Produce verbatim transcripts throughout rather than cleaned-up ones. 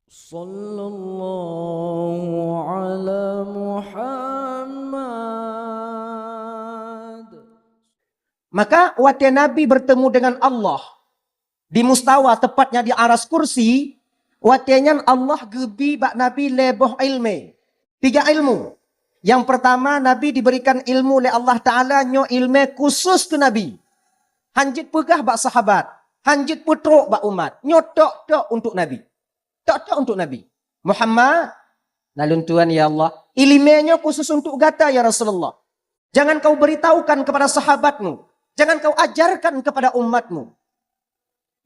Sallallahu ala Muhammad. Maka watée Nabi bertemu dengan Allah di mustawa, tepatnya di aras kursi, watée nyan Allah geubi bak Nabi lhée boh iéleumé. Tiga ilmu. Nyang pertama, Nabi diberikan ilmu lé Allah Taala, nyoe iéleumé khusus keu Nabi. Han jeuet peugah bak sahabat, han jeuet peutrok bak umat. Nyoe tok-tok untuk Nabi. Tok-tok untuk Nabi. Muhammad, na lôn tuan ya Allah, iéleumé nyoe khusus untuk gata ya Rasulullah. Jangan kau beritahukan kepada sahabatmu. Jangan kau ajarkan kepada umatmu.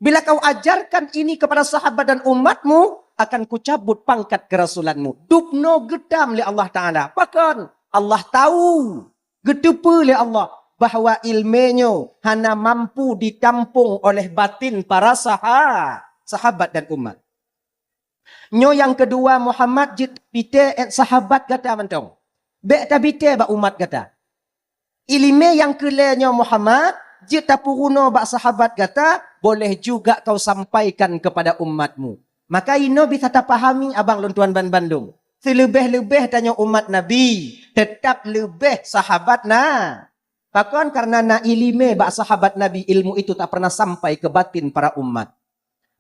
Bila kau ajarkan ini kepada sahabat dan umatmu, akan kucabut pangkat kerasulanmu. Dubnoe geutam lé Allah Taala. Pakon? Allah tahu, geuteupeue lé Allah bahwa iéleumé nyoe hana mampu ditampung oleh batin para saha-, sahabat dan umat. Nyoe nyang keudua, Muhammad, jeuet tabité 'et sahabat gata mantong. Bék tabité bak umat gata. Iéleumé nyang keu lhée nyoe, Muhammad, jeuet tapeurunoe bak sahabat gata, boleh juga kau sampaikan kepada umatmu. Maka inoe bisa tapahami abang lôn tuan banbandum. Seuleubeh-leubeh tanyoe umat Nabi, teutab leubeh sahabat na. Pakon? Karena na iéleumé bak sahabat Nabi, ilmu itu tak pernah sampai ke batin para umat.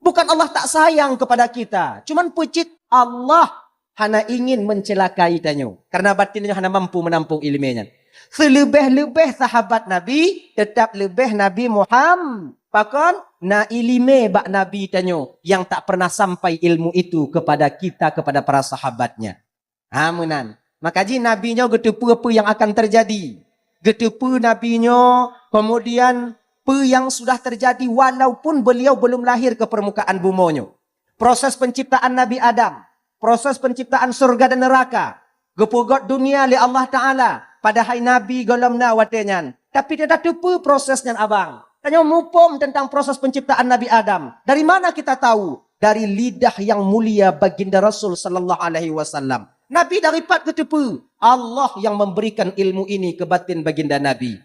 Bukan Allah tak sayang kepada kita, cuman peucit Allah hana ingin mencelakai tanyoe, karena batin tanyoe hana mampu menampung iéleumé nyan. Seuleubeh-leubeh sahabat Nabi, teutab leubeh Nabi Muhammad. Pakon? Na iéleumé bak Nabi tanyoe nyang tak pernah sampai ilmu itu kepada kita, kepada para sahabatnya. Ha, meunan. Maka jih Nabi nyoe geuteupeue peue nyang akan teujadi. Geuteupeue Nabi nyoe, kemudian peue nyang sudah teujadi walaupun beliau belum lahir ke permukaan bumoe nyoe. Proses penciptaan Nabi Adam, proses penciptaan syurga dan neraka, geupeugöt dunia lé Allah Taala, padahai Nabi gohlom na watée nyan. Tapi teutateupeue proses nyan abang. Tanyoe muphom tentang proses penciptaan Nabi Adam. Dari mana kita tahu? Dari lidah yang mulia Baginda Rasul sallallahu alaihi wasallam. Nabi dari pat geuteupeue, Allah yang memberikan ilmu ini ke batin Baginda Nabi.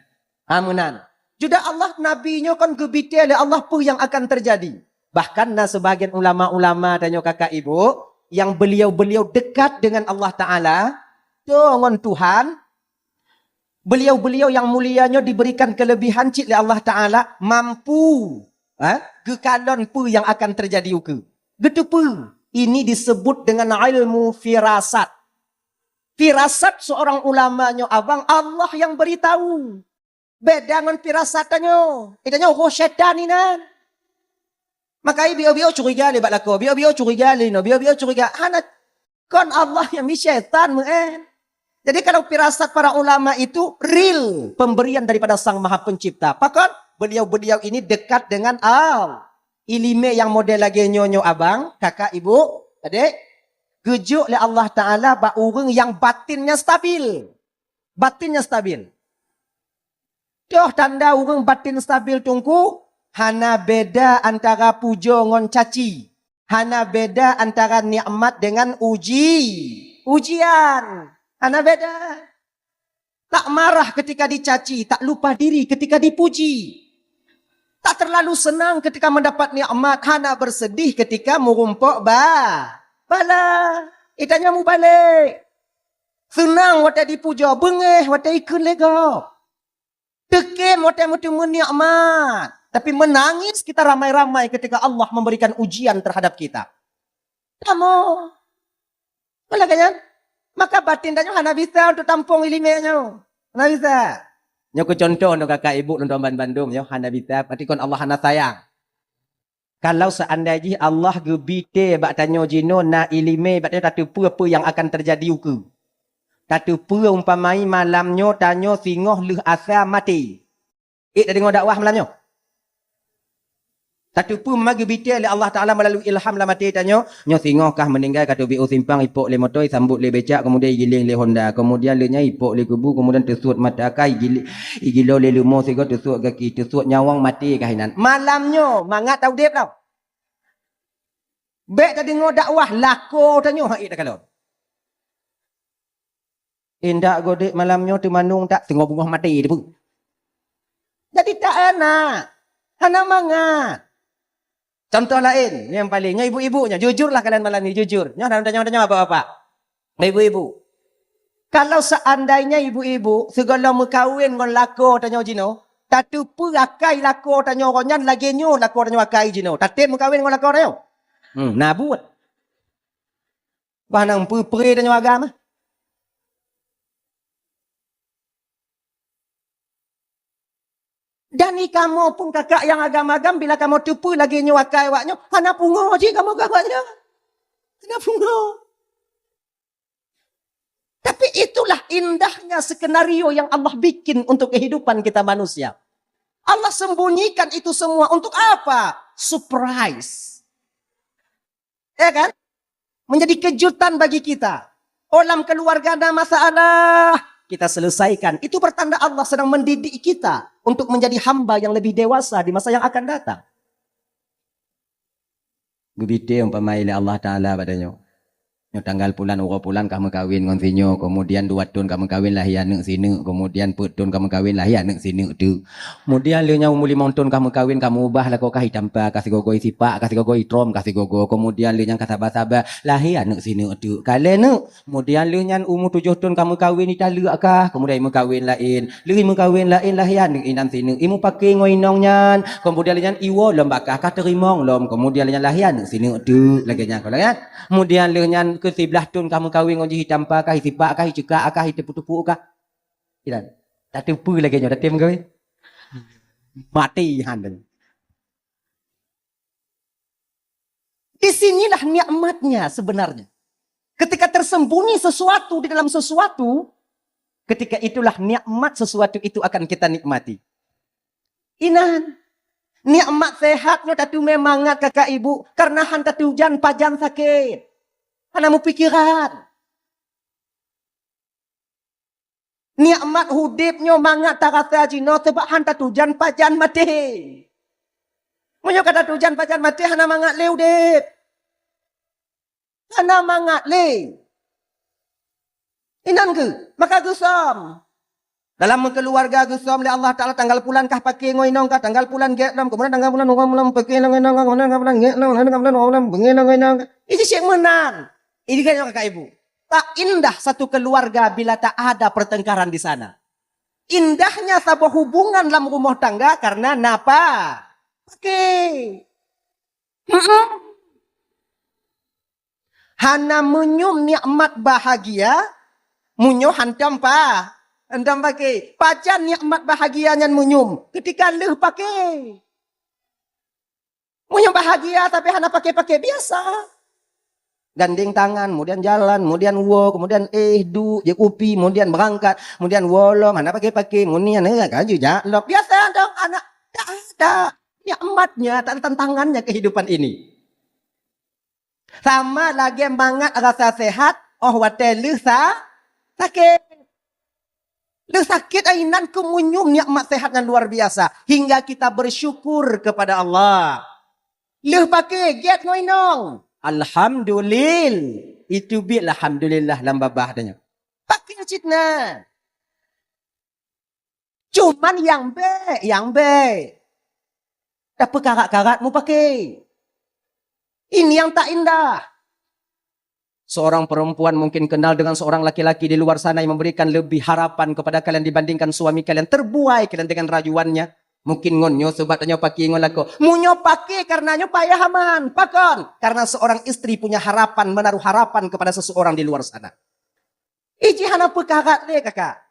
Ha, meunan. Juga Allah, Nabi nyoe kon geubité lé Allah peue nyang akan teujadi. Bahkan na seubagian ulama-ulama tanyoe kakak ibu, yang beliau-beliau dekat dengan Allah Taala, toe ngon Tuhan, beliau-beliau yang mulia nyoe diberikan kelebihan cit lé Allah Taala, mampu, ha, geukalon peue nyang akan teujadi ukeue. Geuteupeue, ini disebut dengan ilmu firasat. Firasat seorang ulama nyoe abang, Allah yang beritahu. Beda ngon firasat tanyoe. Tanyoe roh syaitan inan. Maka biôh-biôh curiga lé bak lakoe, biôh-biôh curiga lé inoe, biôh-biôh curiga. Hana, kon Allah nyang mi syaitan meu'en. Jadi kalau firasat para ulama itu real pemberian daripada Sang Maha Pencipta. Pakon? Beliau-beliau ini dekat dengan Allah. Iéleumé nyang model lagée nyoe nyoe abang, kakak, ibu, adek, geujok lé Allah Taala bak ureuëng nyang batinnya stabil. Batinnya stabil. Toh tanda ureuëng batin stabil teungku, hana beda antara pujoe ngon caci. Hana beda antara nikmat dengan uji, ujian. Hana beda. Tak marah ketika dicaci, tak lupa diri ketika dipuji. Tak terlalu senang ketika mendapat nikmat, hana bersedih ketika meurumpok ba-, bala. Tanyoe mubalek. Seunang watée dipujoe, beungéh watée ikheun lé gob. Teukem watée meuteumé nikmat, tapi menangis kita ramai-ramai ketika Allah memberikan ujian terhadap kita. Kamoe. Maka batin tanyoe hana bisa untuk tampung iéleumé nyoe. Hana bisa. Nyoe keu contoh nyoe kakak ibu lôn tuan bandum nyoe hana bisa, berarti kon Allah hana sayang. Kalau seandai jih Allah geubité bak tanyoe jinoe na iéleumé bak tanyoe tateupeue peue nyang akan teujadi ukeue. Tateupeue umpamai malam nyoe tanyoe singoh lheueh asa maté. Ék tadeungoe dakwah malam nyoe? Tateupeue ma geubité lé Allah Taala meulalu ilham lam até tanyoe, nyoe singoh kah meuninggai ka teubiet u simpang, ipok lé moto, isambot lé becak, keumudian igiléng lé honda, keumudian lheueh nyan ipok lé kubu, keumudian teusuet mata akai, igil-, igilo lé leumo sigoe, teusuet gaki, teusuet nyawöng, maté kah inan. Malam nyoe mangat taudeb tau. Bék tadeungoe dakwah lakoe tanyoe han ék takalon. Indak godek malam nyoe teumanong tak teungoh beungoh maté teupeue. Jadi tak enak. Hana mangat. Contoh laén, nyang paléng, nyoe ibu-ibu nyoe, jujurlah kalian malam ni, jujur. Nyoe dalam tanyoe-tanyoe bapak-bapak. Ibu-ibu. Kalau seandainya ibu-ibu sigohlom meukawen ngon lakoe tanyoe jinoe, tateupeue akai lakoe tanyoe ngon nyan lagée nyoe lakoe tanyoe akai jinoe. Tatem meukawen ngon lakoe tanyoe? Hmm, na buet. Bah nang peupre tanyoe agam. Dan i kamoe pun kakak nyang agam-agam, bila kamoe teupeue lagée nyoe akai awak nyoe, hana pungoe jih kamoe keu awak nyoe. Hana pungoe. Tapi itulah indahnya skenario yang Allah bikin untuk kehidupan kita manusia. Allah sembunyikan itu semua untuk apa? Surprise. Ya kan? Menjadi kejutan bagi kita. Oh, lam keluarga ada masalah, kita selesaikan. Itu pertanda Allah sedang mendidik kita untuk menjadi hamba yang lebih dewasa di masa yang akan datang. Geubite umpama lé Allah Taala bak tanyoe. Nyoe tanggal pulan, uroe pulan ka meukawen ngon sinyoe, kemudian dua thon ka meukawen lahé aneuk sineuk, kemudian peuet thon ka meukawen lahé aneuk sineuk teuk. Kemudian lheueh nyan umu limong thon ka meukawen, ka meuubah lakoe kah itampa, kah sigogo isipak, kah sigogo itrom, kah sigogo. Kemudian lheueh nyan ka saba-saba, lahé aneuk sineuk teuk. Ka lhée neuk, kemudian lheueh nyan umu tujoh thon ka meukawen italeuek kah, kemudian imeukawen laén. Lheueh imeukawen laén lahé aneuk inan sineuk, imeupaké ngon inong nyan. Kemudian lheueh nyan iwoe lom bak kah, kah teurimong lom. Kemudian lheueh nyan lahé aneuk sineuk teuk lagée nyan, kon lagée nyan. Kemudian lheueh nyan keu siblaih thon ka meukawen ngon jih itampa kah, isipak kah, iceukak kah, iteupeue-teupeue kah. Inan. Tateupeue lagée nyoe, tatem keu maté han. Di sinilah nikmatnya sebenarnya. Ketika tersembunyi sesuatu di dalam sesuatu, ketika itulah nikmat sesuatu itu akan kita nikmati. Inan, nikmat sehat nyoe tateumé mangat kakak ibu karena han tatujan pajan sakét. Hana meupikiran. Nikmat udeb nyoe mangat tarasa jinoe sabab han tatujan pajan maté. Meunyoe ka tatujan pajan maté, hana mangat lé udeb. Hana mangat lé. Inan keuh, maka geusom. Dalam meukeuluwarga geusom lé Allah Taala, tanggal pulan kah paké ngon inong kah, tanggal pulan gét lom, keumudian tanggal pulan, pulan, pulan paké ngon inong kah, keumudian tanggal pulan gét lom, tanggal pulan, pulan paké ngon inong kah. Itu cit meunan. Ini kan kakak ibu. Tak indah satu keluarga bila tak ada pertengkaran di sana. Indahnya saboh hubungan lam rumoh tangga karena napa? Paké. Mm-mm. Hana meunyum nikmat bahagia, meunyoe hantom pa, hantom paké. Pajan nikmat bahagia nyan meunyum? Keutika lheueh paké. Meunyoe bahagia tapi hana paké-paké, biasa. Gandeng tangan, kemudian jalan, kemudian woe, kemudian éh, duek, jép kupi, kemudian beurangkat, kemudian woe lom, hana paké-paké, meunan, eh, ka jijak lom. Biasa dong, anak, tak ada nikmatnya, tak ada tantangannya kehidupan ini. Sama lagée mangat rasa sehat, oh watée lheueh sa-, sakét. Lheueh sakét, ai nan keuh meunyum nikmat sehat nyang luar biasa, hingga kita bersyukur kepada Allah. Lheueh paké gét ngon inong, alhamdulil-, itu biet alhamdulillah lam babah tanyoe. Paké cit na. Cuman nyang bék, nyang bék tapeukarat-karat mupaké. Ini yang tak indah. Seorang perempuan mungkin kenal dengan seorang laki-laki di luar sana yang memberikan lebih harapan kepada kalian dibandingkan suami kalian. Terbuai kalian dengan rayuannya. Mungkin ngon nyoe sebab tanyoe paké ngon lakoe. Meunyoe paké karena nyoe payah aman. Pakon? Karena seorang istri punya harapan, menaruh harapan kepada seseorang di luar sana. Iji hana peukarat lé, kakak.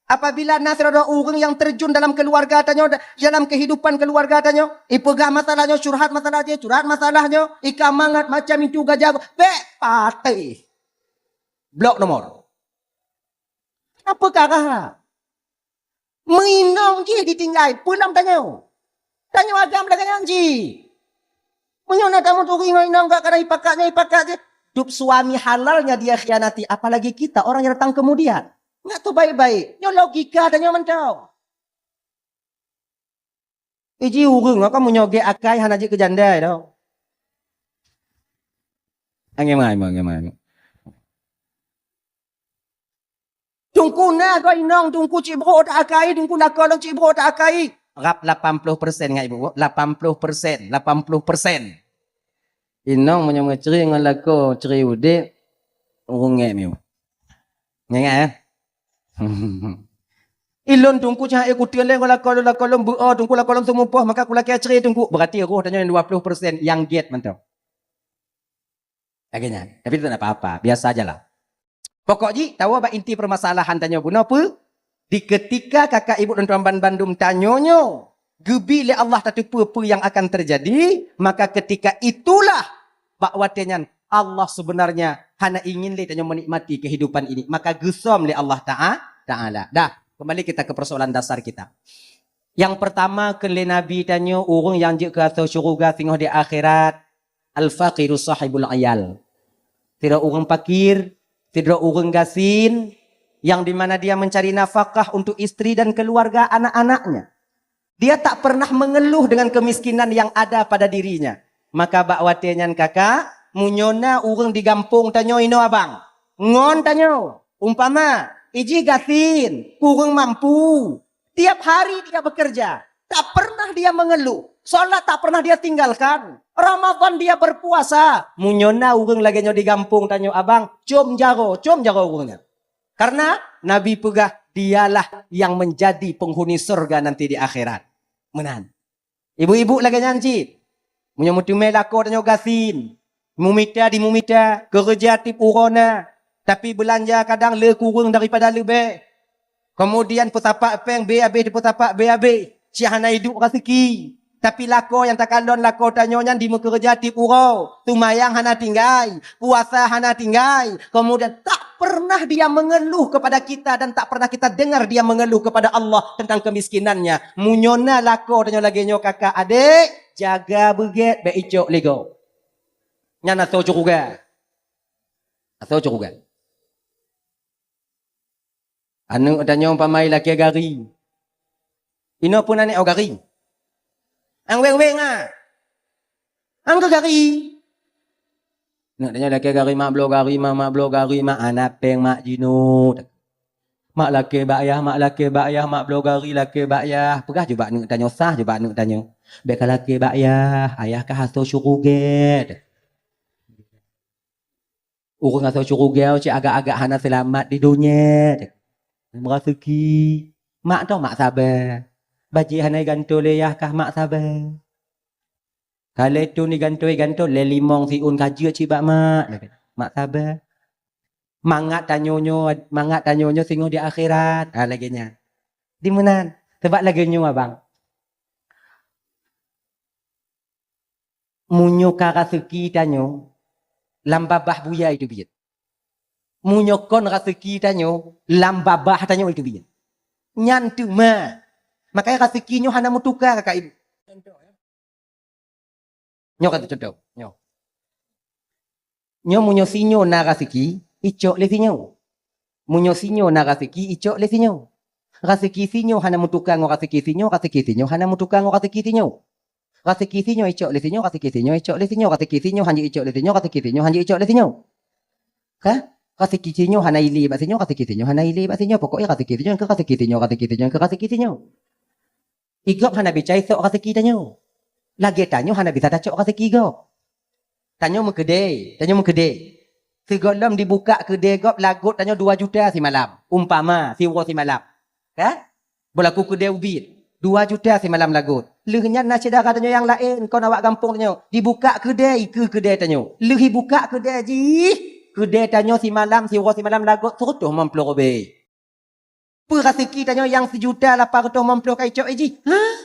Apabila na sidroe ureuëng nyang terjun dalam keluarga tanyoe, dalam kehidupan keluarga tanyoe, ipeugah masalah nyoe, curhat masalah jih, curhat masalah nyoe, ika mangat macam itu gajah, bék patéh. Blok nomor. Hana peukarat. Meuinong jih ditinggai, peue lom tanyoe? Tanyoe agam lagée nyan jih. Meunyoe na tameutuhi ngon inong gak kadang ipakat nyan ipakat jih, dub suami halalnya dia khianati, apalagi kita orang yang datang kemudian. Ngat tu baik-baik. Nyoe logika tanyoe mantong. Iji ureuëng ka meunyoe gét akai hana jeuet keu janda dah. Angin mai, angin mai. Teungku na goe inong, teungku cit brok tak akai, teungku lakoe lôn cit brok tak akai. Rab lapan ploh persen ngai ibu, lapan ploh persen, lapan ploh persen. Inong meunyoe meucre ngon lakoe cre udeb, ureueng ngek miyueb. Ingat, eh? Ilôn teungku cah, eh, kuteun lé ngon lakoe lôn, lakoe lôn beuo teungku, lakoe lôn seumupoh, maka kulakée cre teungku. Berarti roh tanyoe nyang dua ploh persen nyang gét mantong. Lagée nyan. Tapi tak apa-apa, biasa aja lah. Pokok jih, tawoe bak inti permasalahan tanyoe bunoe peue? Di ketika kakak ibu dan tuan ban bandum tanyoe nyoe geubi lé Allah tateupeue peue nyang akan terjadi, maka ketika itulah bak watée nyan Allah sebenarnya hana ingin lé tanyoe menikmati kehidupan ini, maka geusöm lé Allah Ta'a-, Taala. Dah, kembali kita ke persoalan dasar kita. Yang pertama kheun lé Nabi tanyoe, ureuëng nyang jeuet keu asoe syeuruga singoh di akhirat, al-faqiru sahibul iyal. Sidroe ureuëng pakir, sidroe ureuëng gasien, yang di mana dia mencari nafkah untuk istri dan keluarga anak-anaknya. Dia tak pernah mengeluh dengan kemiskinan yang ada pada dirinya. Maka bak watée nyan kakak, meunyoe na ureuëng di gampông tanyoe inoe abang, ngon tanyoe, umpama, ijih gasien, kureueng mampu, tiap hari dia bekerja, tak pernah dia mengeluh. Salat tak pernah dia tinggalkan. Ramadan dia berpuasa. Meunyoe na ureuëng lagée nyoe di gampông tanyoe abang, com jaroe, com jaroe ureuëng nyan. Karena Nabi peugah, dialah yang menjadi penghuni surga nanti di akhirat. Meunan. Ibu-ibu lagée nyan cit. Meunyoe meuteumé lakoe tanyoe gasien, mumita di mumita, keureuja tieb uroe na, tapi beulanja kadang le kureueng daripada leubeh. Kemudian peusapat péng bé abéh, peusapat bé abéh, cit hana iduek raseuki. Tapi lakoe nyang takalon lakoe tanyoe nyan dimeukeureuja tieb uroe, seumayang hana tinggai, puasa hana tinggai, kemudian tak pernah dia mengeluh kepada kita dan tak pernah kita dengar dia mengeluh kepada Allah tentang kemiskinannya. Meunyoe na lakoe tanyoe lagée nyoe kakak adék, jaga beugét bék icok lé gob. Nyan asoe syeuruga. Asoe syeuruga. Aneuëk tanyoe umpama ilakée gari. Inoe pun aneuëk awak gari. Ang weng-weng ah. Ang keu gari. Aneuëk tanyoe lakée gari, mak bloe gari, mak, mak bloe gari, mak, hana péng mak jinoe. Mak lakée bak yah, mak lakée bak yah, mak bloe gari lakée bak yah. Peugah ju bak aneuëk tanyoe, sah ju bak aneuëk tanyoe. Bék ka lakée bak yah, ayah ka asoe syeuruga. Ureuëng asoe syeuruga cit agak-agak hana seulamat di donya. Meuraseuki. Mak toh mak sabe. Bajée hana igantoe lé yah kah mak sabe. Ka lhée thon igantoe, igantoe lhée limong siôn ka jeuet cit bak mak. Mak sabe. Mangat tanyoe nyoe, mangat tanyoe nyoe singoh di akhirat. Ha, lagée nyan. Di meunan. Sabab lagée nyoe abang. Meunyoe ka raseuki tanyoe, lam babah buya iteubiet. Meunyoe kon raseuki tanyoe, lam babah tanyoe iteubiet. Nyan teuma. Makanya raseuki nyoe hana meutuka kakak ibu. Nyoe kata contoh, nyoe. Nyoe meunyoe sinyoe na raseuki, icok lé sinyoe. Meunyoe sinyoe na raseuki, icok lé sinyoe. Raseuki sinyoe hana meutuka ngon raseuki sinyoe, raseuki sinyoe hana meutuka ngon raseuki sinyoe. Raseuki sinyoe icok lé sinyoe, raseuki sinyoe icok lé sinyoe, raseuki sinyoe hana icok lé sinyoe, raseuki sinyoe hana icok lé sinyoe. Ka? Raseuki sinyoe hana ilé bak sinyoe, raseuki sinyoe hana ilé bak sinyoe. Pokoknya raseuki sinyoe keu raseuki sinyoe, raseuki sinyoe keu raseuki sinyoe. Igob hana bisa isok raseuki tanyoe. Lagée tanyoe hana bisa tacok raseuki gob. Tanyoe meukeudée, tanyoe meukeudée. Sigohlom dibukak keudée gob lagot tanyoe dua juta simalam. Umpama, siuroe simalam. Ka? Beulaku keudée ubit. Dua juta simalam lagot. Lheueh nyan na syedara tanyoe nyang laén, kon awak gampông tanyoe. Dibukak keudée, ikeue keudée tanyoe. Lheueh ibukak keudée jih, keudée tanyoe simalam, siuroe simalam lagot seureutôh limong ploh ribée. Peue raseuki tanyoe nyang sijuta lapan reutôh limong ploh ka icok lé jih? Hah?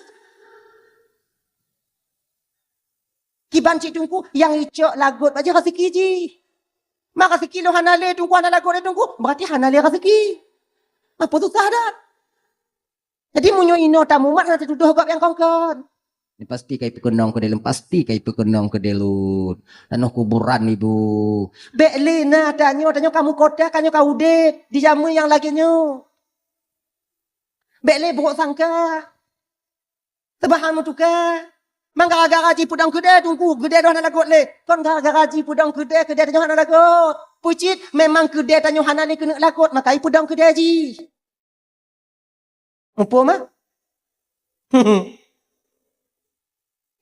Kiban cit teungku nyang icok lagot bak jih raseuki jih. Ma raseuki lôn hana lé teungku, hana lagot lé teungku, berarti hana lé raseuki. Apa susah dah? Jadi meunyoe inoe tamumat hana tatudoh gob nyang kon-kon. Ni pasti ka ipeukeunong keudeh lôn, pasti ka ipeukeunong keudeh lôn. Tanoh kuburan ibu. Bék lé na tanyoe, tanyoe ka meukota, tanyoe ka udeb di jameun nyang lagée nyoe. Bék lé buruk sangka. Seubahan meutuka. Mang gara-gara jipeudong keudée teungku, keudée droe hana lagot lé. Kon gara-gara jipeudong keudée, keudée tanyoe hana lagot. Peucit memang keudée tanyoe hana lé keuneuk lagot, maka ipeudong keudée jih. Muphom, ah?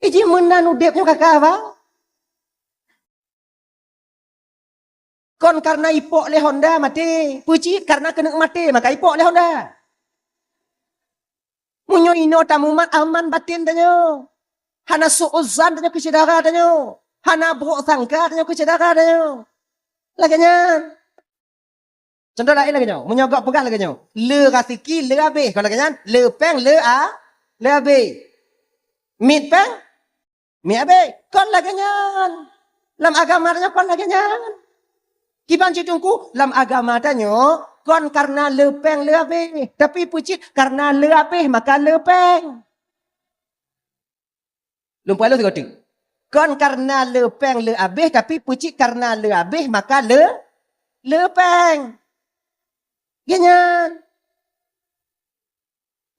Iji meunan udeb nyoe kakak abang. Kon karena ipok lé Honda maté, peucit karena keuneuk maté maka ipok lé Honda. Meunyoe inoe tamumat aman batin tanyoe, hana su'uzan tanyoe keu syedara tanyoe, hana brok sangka tanyoe keu syedara tanyoe. Lagée nyan. Contoh laén lagée nyoe, meunyoe gok peugah lagée nyoe, le raseuki le abéh, kon lagée nyan, le péng le a, le abéh. Miet péng, miet abéh. Kon lagée nyan. Lam agama tanyoe kon lagée nyan. Kiban cit Teungku, lam agama tanyoe kon karena le péng le abéh, tapi peucit karena le abéh maka le péng. Lôn peuhalôh sigoe teuk. Kon karena le péng le abéh, tapi peucit karena le abéh maka le, le péng. Geuh nyan.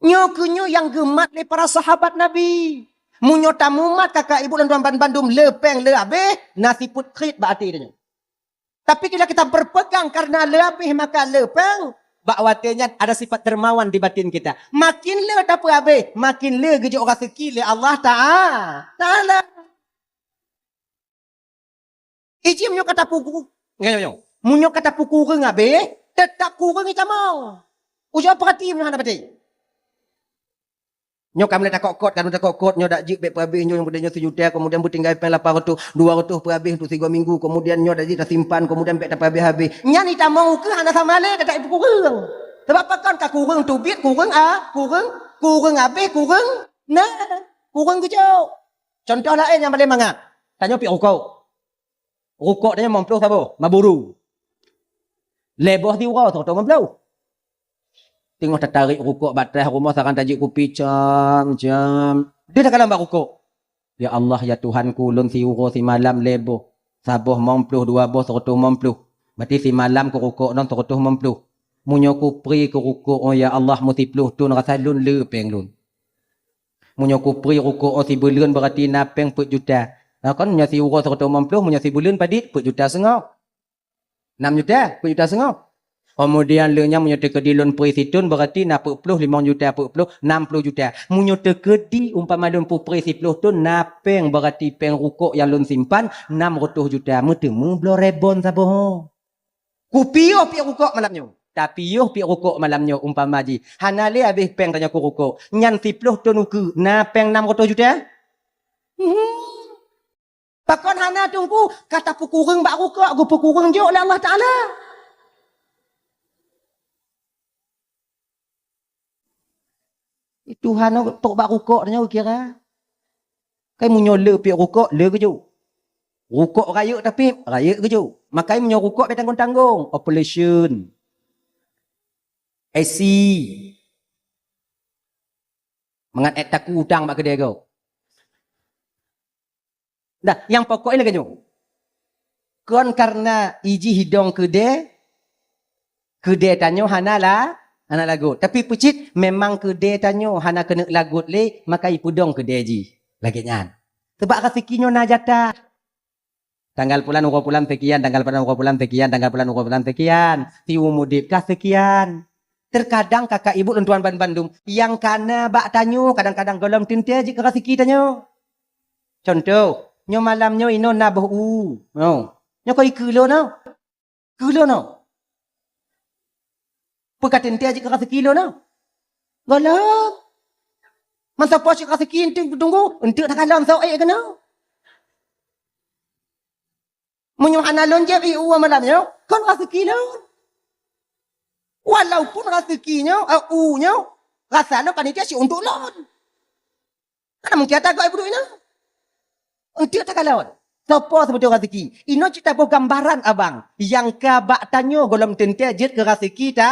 Nyoe keuh nyoe nyang geumat lé para sahabat Nabi. Meunyoe tamumat kaka ibu lôn tuan ban-, bandum le péng le abéh, na sifeuet kriet bak até tanyoe. Tapi bila kita berpegang karena le abéh maka le péng, bak watée nyan ada sifat dermawan di batin kita. Makin le tapeuabéh, makin le geujok raseuki lé Allah Ta'a-, Taala. Ijim nyoe kata puku, nyoe, nyoe. Meunyoe kata pukureueng abéh, tetap kureueng itamong. Ujoe peurati meunyoe hana patéh. Nyoe ka mulai takot-kot, ka mulai takot-kot, nyoe dak jeuet bék peuabéh, nyoe nyang peudeh nyoe sijuta, kemudian beutinggai péng lapan ratus, dua ratus peuabéh untuk sigoe minggu, kemudian nyoe dak jeuet tasimpan, kemudian bék tapeuabéh-abéh. Nyan itamong ukeue hana sama lé, dak ipukureueng. Sebab pakon ka kureueng teubiet, kureueng a, kureueng, kureueng abéh, kureueng na, kureueng geujok. Contoh laén nyang paleng mangat, tanyoe piep rukok. Rukok tanyoe limong ploh saboh, Marlboro. Lhée boh siuroe seratus limong ploh. Teungoh tatarék rukok bak trah rumoh saran tajeuet kupi cam-cam. Deuh takalon bak rukok. Ya Allah, ya Tuhanku, lôn siuroe simalam lhée boh. Saboh limong ploh, dua boh seratus limong ploh. Berarti simalam keu rukok nyoe seratus limong ploh. Meunyoe kupri keu rukok, oh ya Allah, meusiploh thon rasa lôn le péng lôn. Meunyoe kupri rukok oh sibuleuen berarti na péng peuet juta. Nah, kon meunyoe siuroe seratus limong ploh, meunyoe sibuleuen padit peuet juta seungoh. Nam juta, peuet juta seungoh. Keumudian lheueh nyan meunyoe teukeudi lôn pri sithon berarti na peuet ploh, limong juta, peuet ploh, nam ploh juta. Meunyoe teukeudi umpama lôn peupri siploh thon na péng berarti péng rukok nyang lôn simpan nam reutôh juta. Meuteumé bloe rebon saboh. Kupiôh piep rukok malam nyoe. Tapiôh piep rukok malam nyoe umpama jih. Hana lé habéh péng tanyoe keu rukok. Nyan siploh thon ukeue, na péng nam reutôh juta? Hmm. Pakon hana Teungku, ka tapeukureueng bak rukok, geupeukureueng jok lé Allah Taala. Tuhan nyoe trok bak rukok tanyoe kira. Kai meunyoe le piep rukok, le geujok. Rukok rayeuk tapi, rayeuk geujok. Makai meunyoe rukok bèk tanggong-tanggong, operation. I C. Mangat ék taku utang bak keudè gob. Dah, nyang pokok lagèe nyoe. Kon karena ijih idong keudè, keudè tanyoe hana la, hana lagot. Tapi peucit memang keudè tanyoe hana keuneuk lagot lé, maka ipeudong keudè jih. Lagèe nyan. Sebab raseuki nyoe na jatah. Tanggal pulan uroe pulan sekian, tanggal pulan uroe pulan sekian, tanggal pulan uroe pulan sekian. Siumu udép ka sekian. Terkadang kakak ibu lôn tuan ban bandum, nyang kana bak tanyoe kadang-kadang gohlom teuntèe jeuet keu raseuki tanyoe. Contoh, nyoe malam nyoe inoe na boh u. Nyoe. Nyoe kon ikeue lôn nyoe. Keue lôn nyoe. Peu ka teuntèe jeuet keu raseuki lôn nyoe. Gohlom. Mantong po cit raseuki eunteuk tunggu, eunteuk takalon soe ék keunoe. Meunyoe hana lôn jieb ié u malam nyoe, kon raseuki lôn. Walaupun raseuki nyoe, eh, u nyoe, rasa lôn panitia siuntôk lôn. Hana mungken ata gob ié peuduek inoe. Eunteuk takalon. Soe po seubeutôi raseuki? Inoe cit taboh gambaran abang. Nyang ka bak tanyoe gohlom teuntèe jeuet keu raseuki ta.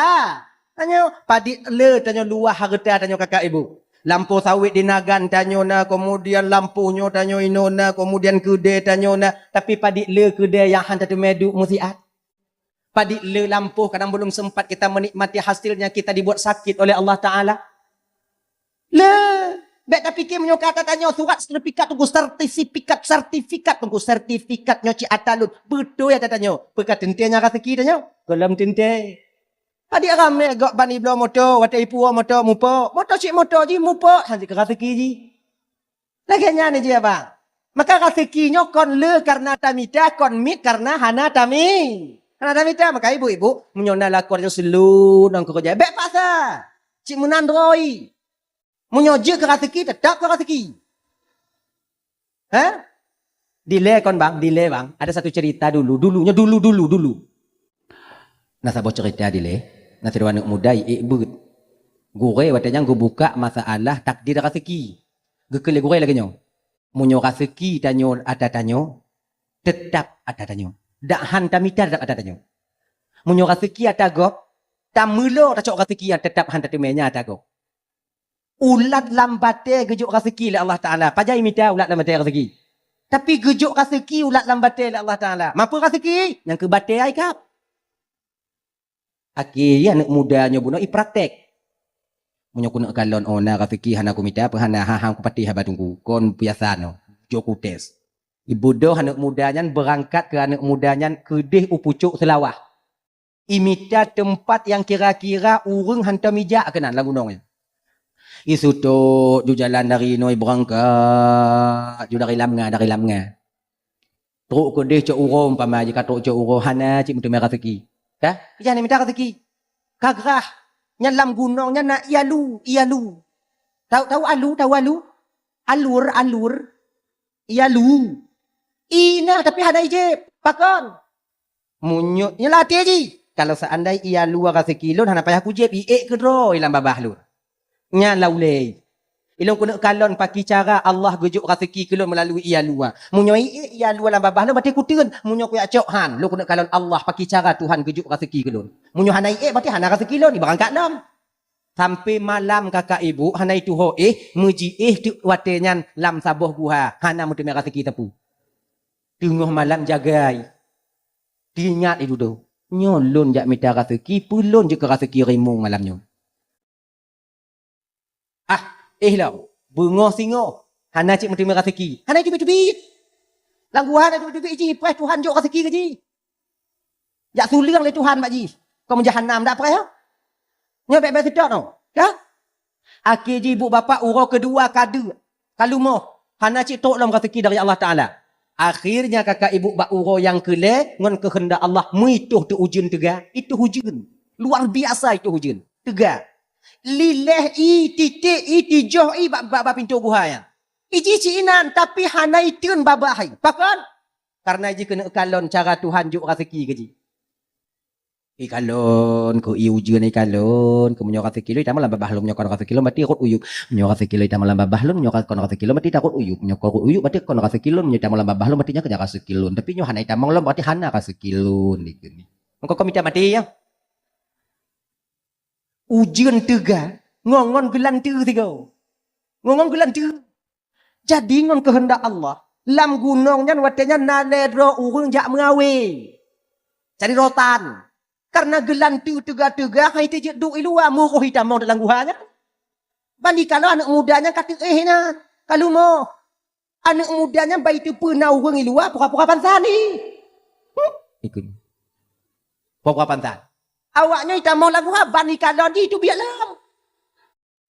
Tanyoe padit le tanyoe luwah hareuta tanyoe kakak ibu. Lampôh sawét di Nagan tanyoe na, keumudian lampôh nyoe tanyoe inoe na, keumudian keudè tanyoe na, tapi padit le keudè nyang han tateumèe duek meusiat. Padit le lampôh kadang belum sempat kita menikmati hasilnya, kita dibuat sakit oleh Allah Taala. Le, bèk tapike meunyoe ka ata tanyoe surat sertifikat teungku, sertifikat, sertifikat teungku, sertifikat nyoe cit ata lôn. Beutôi ata tanyoe, peu ka teuntèe nyang raseuki tanyoe? Gohlom teuntèe. Padit ramè gob ban ibloe moto, watèe ipuwoe moto mupok. Moto cit moto jih mupok, han jeuet keu raseuki jih. Lagèe nyan jih abang. Maka raseuki nyoe kon le karena tamita, kon miet karena hana tami. Kan ada mita maka ibu-ibu, meunyoe na lakoe nyoe seulon ngon keureuja, bèk paksa. Cit meunan droe. Meunyoe jeuet keu raseuki, teutap keu raseuki. Ha? Dilèe kon bang, dilèe bang. Ada satu cerita dulu, dulu, nyoe dulu, dulu, dulu. Na saboh cerita dilèe, na sidroe aneuk muda iék beuet. Gurèe watèe nyan geubuka masalah takdir raseuki. Geukheun lé gurèe lagèe nyoe, "Meunyoe raseuki tanyoe ata tanyoe, teutap ata tanyoe. Dak han tamita teutap ata tanyoe. Meunyoe raseuki ata gob, tameulô tacok raseuki nyang teutap han tateumè nyan ata gob." Ulat lam batèe geujok raseuki lé Allah Taala. Pajan imita ulat lam batèe raseuki? Tapi geujok raseuki ulat lam batèe lé Allah Taala. Mapeue raseuki? Nyang keu batèe ai kap. Akhé aneuk muda nyoe bunoe ipraktek. Meunyoe keuneuk kalon, oh, na raseuki hana kumita, peue hana, ha, ha, kupatéh haba teungku, kon biasa nyoe, jok kutés. Ibodoh aneuk muda nyan beurangkat keu aneuk muda nyan keudeh u pucok Seulawah. Imita teumpat nyang kira-kira ureueng hantom ijak keunan lam gunong nyan. Isutôt ju jalan dari noe beurangkat, ju dari Lamnga, dari Lamnga. Trok keudeh cok uroe, umpama jih ka trok cok uroe, hana cit meuteumé raseuki. Ka? Ijak mita raseuki. Ka grah. Nyan lam gunong nyan na ié alu, ié alu. Tau, tau alu, tau alu? Alur, alur. Ié alu. Ié na, tapi hana ijép. Pakon? Meunyoe nyoe latih jih, kalau seandai ié alu raseuki lôn hana payah kujép, iék keudroe lam babah lôn. Nyan lam ulèe. Ilôn keuneuk kalon pakri cara Allah geujok raseuki keu lôn meulalui ié alu. Meunyoe iék ié alu lam babah lôn, berarti kuteun. Meunyoe kujak cok han, lôn keuneuk kalon Allah pakri cara Tuhan geujok raseuki keu lôn. Meunyoe hana iék, berarti hana raseuki lôn, ibarangkat lom. Sampai malam kakak ibu hana ituho éh, meujiéh teuk watèe nyan lam saboh guha, hana meuteumé raseuki sapeue. Teungoh malam jagai. Teuingat idudoe, nyoe lôn jak mita raseuki, peue lôn jeuet keu raseuki rimueng malam nyoe. Ah, éh lom, beungoh singoh, hana cit meuteumé raseuki, hana iteubiet-teubiet. Lam guha hana iteubiet-teubiet, jih ipreh Tuhan jok raseuki keu jih. Jak suleueng lé Tuhan bak jih. Kon meujahanam dak preh, ha? Nyoe bèk-bèk seutôt nyoe, ka? Akhé jih ibu bapak uroe keudua ka deuk, ka lumoh, hana cit trok lom raseuki dari Allah Taala. Akhirnya kakak ibu bak uroe nyang keulhèe ngon keuheundak Allah meuitoh teuk ujeuen teuga, itoh ujeuen. Luar biasa itoh ujeuen, teuga. Lileh ié, titék ié, tijoh ié bak, bak, bak pintoe guha nyan. Ijih cit inan, tapi hana iteun babah ié. Pakon? Karena jih keuneuk kalon cara Tuhan jok raseuki keu jih. Ikalon, keu ié ujeuen ikalon, keu meunyoe raseuki lôn itamong lam babah lôn, meunyoe kon raseuki lôn berarti rhot u yup. Meunyoe raseuki lôn itamong lam babah lôn, meunyoe kon raseuki lôn berarti tarhot u yup. Meunyoe kon rhot u yup berarti kon raseuki lôn, meunyoe itamong lam babah lôn berarti nyan keuh raseuki lôn. Tapi nyoe hana itamong lom berarti hana raseuki lôn dikeue. Meuko kon mita maté, ya. Ujeuen teuga, ngon-ngon geulanteue sigoe. Ngon-ngon geulanteue. Jadi ngon keuheundak Allah, lam gunong nyan watèe nyan na lhèe droe ureueng jak meuawé. Cari rotan. Karena geulanteue teuga-teuga hai teujeuet duek i luwa, meuroh itamong lam guha nyan. Ban dikalo aneuk muda nyan ka teuéh nyan, ka lumoh. Aneuk muda nyan ban iteupeue na ureueng i luwa pura-pura pansan ié. Ikheun. Pura-pura pansan. Awak nyoe itamong lam guha ban ikalon jih teubiet lom.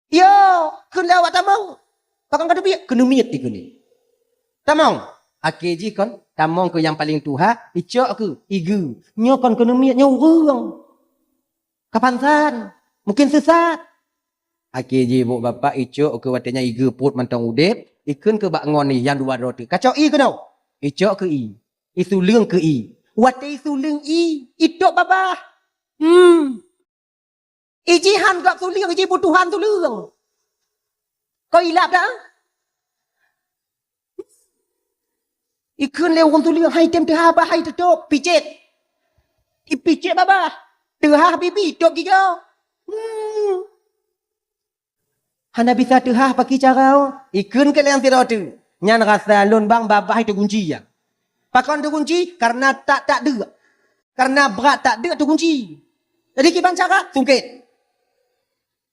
Yo, kheun lé awak tamong. Pakon ka teubiet? Keuneuk miet ikheun. Tamong. Akhé jih kon tamong keu nyang paleng tuha, icok keu igeue. Nyoe kon keuneuk miet, nyoe ureueng. Ka pansan. Mungkin seusat. Akhé jih ibu bapak icok keu watèe nyan igeue pruet mantong udép, ikheun keu bak ngon ié nyang dua droe teuk, "Kacok ié keunoe." Icok keu ié. Isuleueng keu ié. Watèe isuleueng ié, itôp babah. Hmm. Ijih han gob suleueng, ijih butuhan suleueng. Kon ilap dah? Ikheun lé ureueng suleueng, hai tem teuha babah, hai teutôp, picét. Ipicét babah. Teuha bibi, tôp gigoe. Hmm. Hana bisa teuha pakri cara, oh. Ikheun keu lé nyang sidroe teuk. Nyan rasa lôn bang babah teugunci nyan. Pakon teugunci? Karena tak, tak deuk. Karena brat tak deuk teugunci. Jadi kiban cara? Sungkét.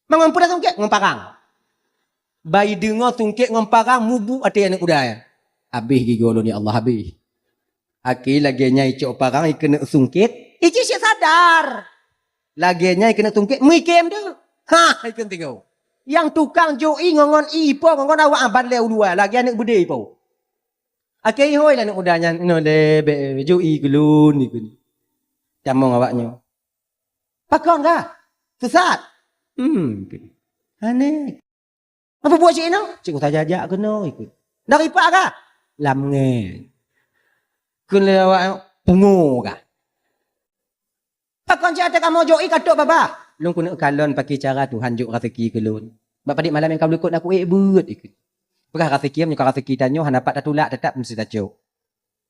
Mangon peue sungkét? Ngon parang. Ban ideungoe sungkét ngon parang mubuek até aneuk muda nyan. Habéh gigoe lôn ya Allah, habéh. Akhé lagèe nyan icok parang ikeuneuk sungkét, ijih cit sadar. Lagèe nyan ikeuneuk sungkét, meuikem deuh. Hah, ikheun tigo. Nyang tukang jok ié ngon-ngon ié ipo ngon-ngon awak ban lé u luwa, lagèe aneuk beudé ipo. Akhé ihôi lé aneuk muda nyan, "Inoe lé, bèk jok ié keu lôn," ikheun. Tamong awaknyoe. Pakon kah? Sesat? Hmm. Aneh. Apa buet cit nyoe? Cit ku tajak-jak keunoe ikut. Dari pak kah? Lam ngen. Kheun lé awaknyoe, pungo kah? Pakon cit ata kamoe jok ié ka trok babah? Lôn keuneuk kalon pakri cara Tuhan jok raseuki keu lôn. Bak padit malam nyang ka likot na ku ék beuet ikut. Peugah raseuki meunyoe ka raseuki tanyoe hana pat tatulak, teutap meusti tacok.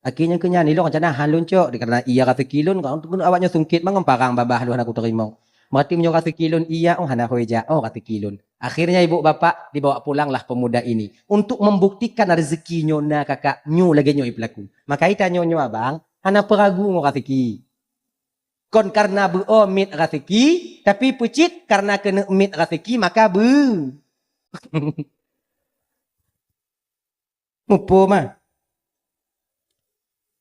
Akhé nyang keu nyan ilong rencana han lôn cok, dikareuna ié raseuki lôn, keuneuk awaknyoe sungkét mangat parang babah lôn hana kuteurimong. Meurati meunyoe raseuki lôn ié, oh hana hôi jak, oh raseuki lôn. Akhirnya ibu bapak dibawa pulanglah pemuda ini untuk membuktikan rezeki nyoe na kakak nyoe lagée nyoe ipeulaku. Maka itanyoe nyoe abang, hana peuragu ngon raseuki. Kon kareuna beu-o miet raseuki, tapi peucit kareuna keuneuk miet raseuki maka beu. Muphom, ah.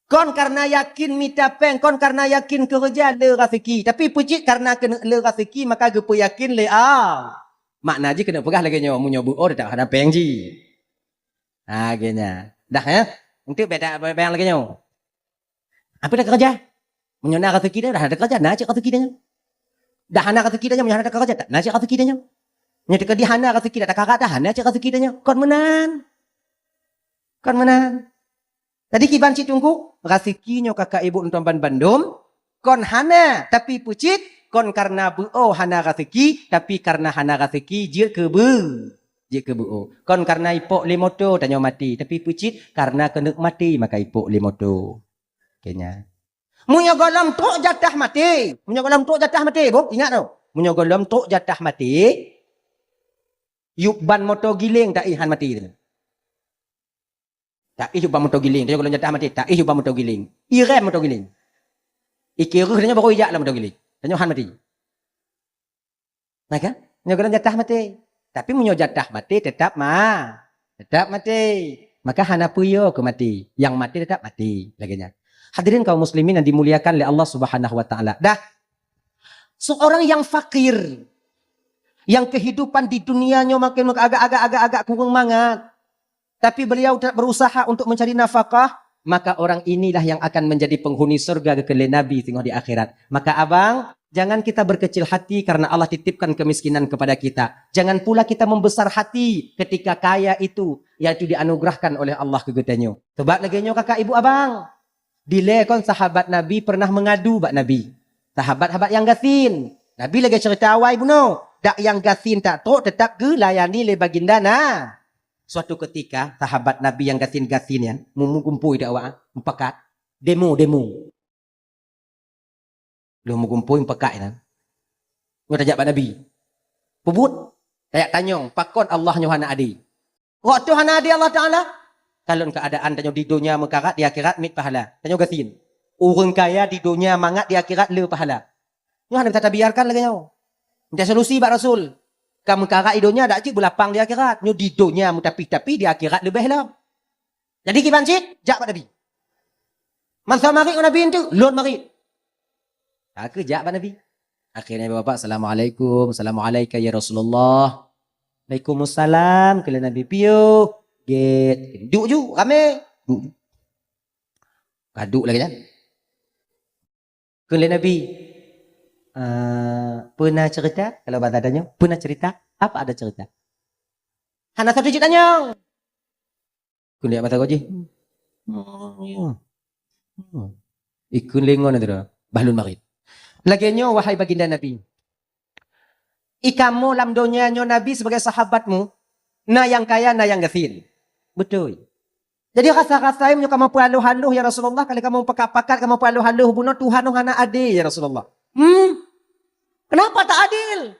Kon kareuna yakin mita péng, kon kareuna yakin keureuja le raseuki, tapi peucit kareuna keuneuk le raseuki maka geupeuyakin lé Allah. Makna jih keuneuk peugah lagée nyoe, meunyoe beu-o teutap hana péng jih. Ha, lagée nyan. Dah, ya? Enteuk beda bayang lagée nyoe. Apa dah keureuja? Meunyoe na raseuki dah, dah ada keureuja, na cit raseuki dah nyoe. Dah hana raseuki dah nyoe, meunyoe hana ada keureuja, tak na cit raseuki dah nyoe. Nyoe teuka di hana raseuki dah, tak karat dah, hana cit raseuki dah nyoe. Kon meunan. Kon meunan. Jadi kiban cit teungku, raseuki nyoe kakak ibu lôn tuan ban bandum, kon hana, tapi peucit, kon kareuna beu-o hana raseuki, tapi kareuna hana raseuki jeuet keu beu, jeuet keu beu-o. Kon kareuna ipok lé moto tanyoe maté, tapi peucit kareuna keuneuk maté maka ipok lé moto. Keu nyan. Meunyoe gohlom trok jatah maté, meunyoe gohlom trok jatah maté, boh, ingat tu. Meunyoe gohlom trok jatah maté, yub ban moto giléng tak éh han maté tu. Tak éh yub ban moto giléng, tanyoe gohlom jatah maté, tak éh yub ban moto giléng. Irem moto giléng. Ikeu reuh tanyoe baru ijak lam moto giléng. Tanyoe han maté. Nah kan? Nyoe gohlom jatah maté. Tapi meunyoe jatah maté, teutap ma-, teutap maté. Maka hana peue yo keu maté. Nyang maté teutap maté. Lagée nyan. Hadirin kaum muslimin yang dimuliakan oleh Allah Subhanahu wa Taala. Dah, seorang yang fakir, yang kehidupan di dunia nyoe makin agak-agak, agak-agak kureueng mangat. Tapi beliau tetap berusaha untuk mencari nafkah, maka orang inilah yang akan menjadi penghuni surga, geukheun lé Nabi singoh di akhirat. Maka abang, jangan kita berkecil hati karena Allah titipkan kemiskinan kepada kita. Jangan pula kita membesar hati ketika kaya itu, yaitu dianugerahkan oleh Allah keu geutanyoe. Sebab lagée nyoe kakak ibu abang. Dilée kon sahabat Nabi pernah mengadu bak Nabi. Sahabat-sahabat nyang gasien. Nabi lagée ceurita awai bunoe. Dak nyang gasien tak trok teutap geulayani lé baginda na. Suatu ketika, sahabat Nabi nyang gasien-gasien nyan, mu-, meugumpôi di awak, mupakat, demo, demo. Lheueh meugumpôi mupakat nyan. Nyoe tajak bak Nabi. Peubuet, tajak tanyong, pakon Allah nyoe hana adé? Rot teuh hana adé Allah Taala? Kalon keuadaan tanyoe di donya meukarat, di akhirat miet pahala. Tanyoe gasien. Ureuëng kaya di donya mangat, di akhirat le pahala. Nyoe hana bisa tabiarkan lagée nyoe. Minta solusi bak Rasul. Ka meukarat di donya dak cit beulapang di akhirat. Nyoe di donya meutapih-tapih, di akhirat leubeh lom. Jadi kiban cit, jak bak Nabi. Mansa marit ngon Nabi enteuk, lôn marit. Ka keu jak bak Nabi. Akhirnya bapak, "Assalamualaikum, assalamualaika ya Rasulullah." "Waalaikumsalam," kheun lé Nabi, "piôh." Gét. Duek ju, ramé. Duek ju. Ka duek lagée nyan. Kheun lé Nabi, "Eh, peue na ceurita?" Kalau bahasa tanyoe, "Peue na ceurita? Apa ada cerita?" Hana sapeue jitanyong. Kheun lé mata goji. Hmm, ya. Hmm. Ikheun lé ngon tu dah. Bah lôn marit. Lagée nyoe, wahai baginda Nabi. Ikamoe lam donya nyoe Nabi sebagai sahabatmu, na nyang kaya, na nyang gasien. Beutôi. Jadi rasa-rasa meunyoe kamoe peuhaloh-haloh, ya Rasulullah, kali kamoe pakat-pakat, kamoe peuhaloh-haloh bunoe Tuhan nyoe hana adé, ya Rasulullah. Hmm? Kenapa tak adil?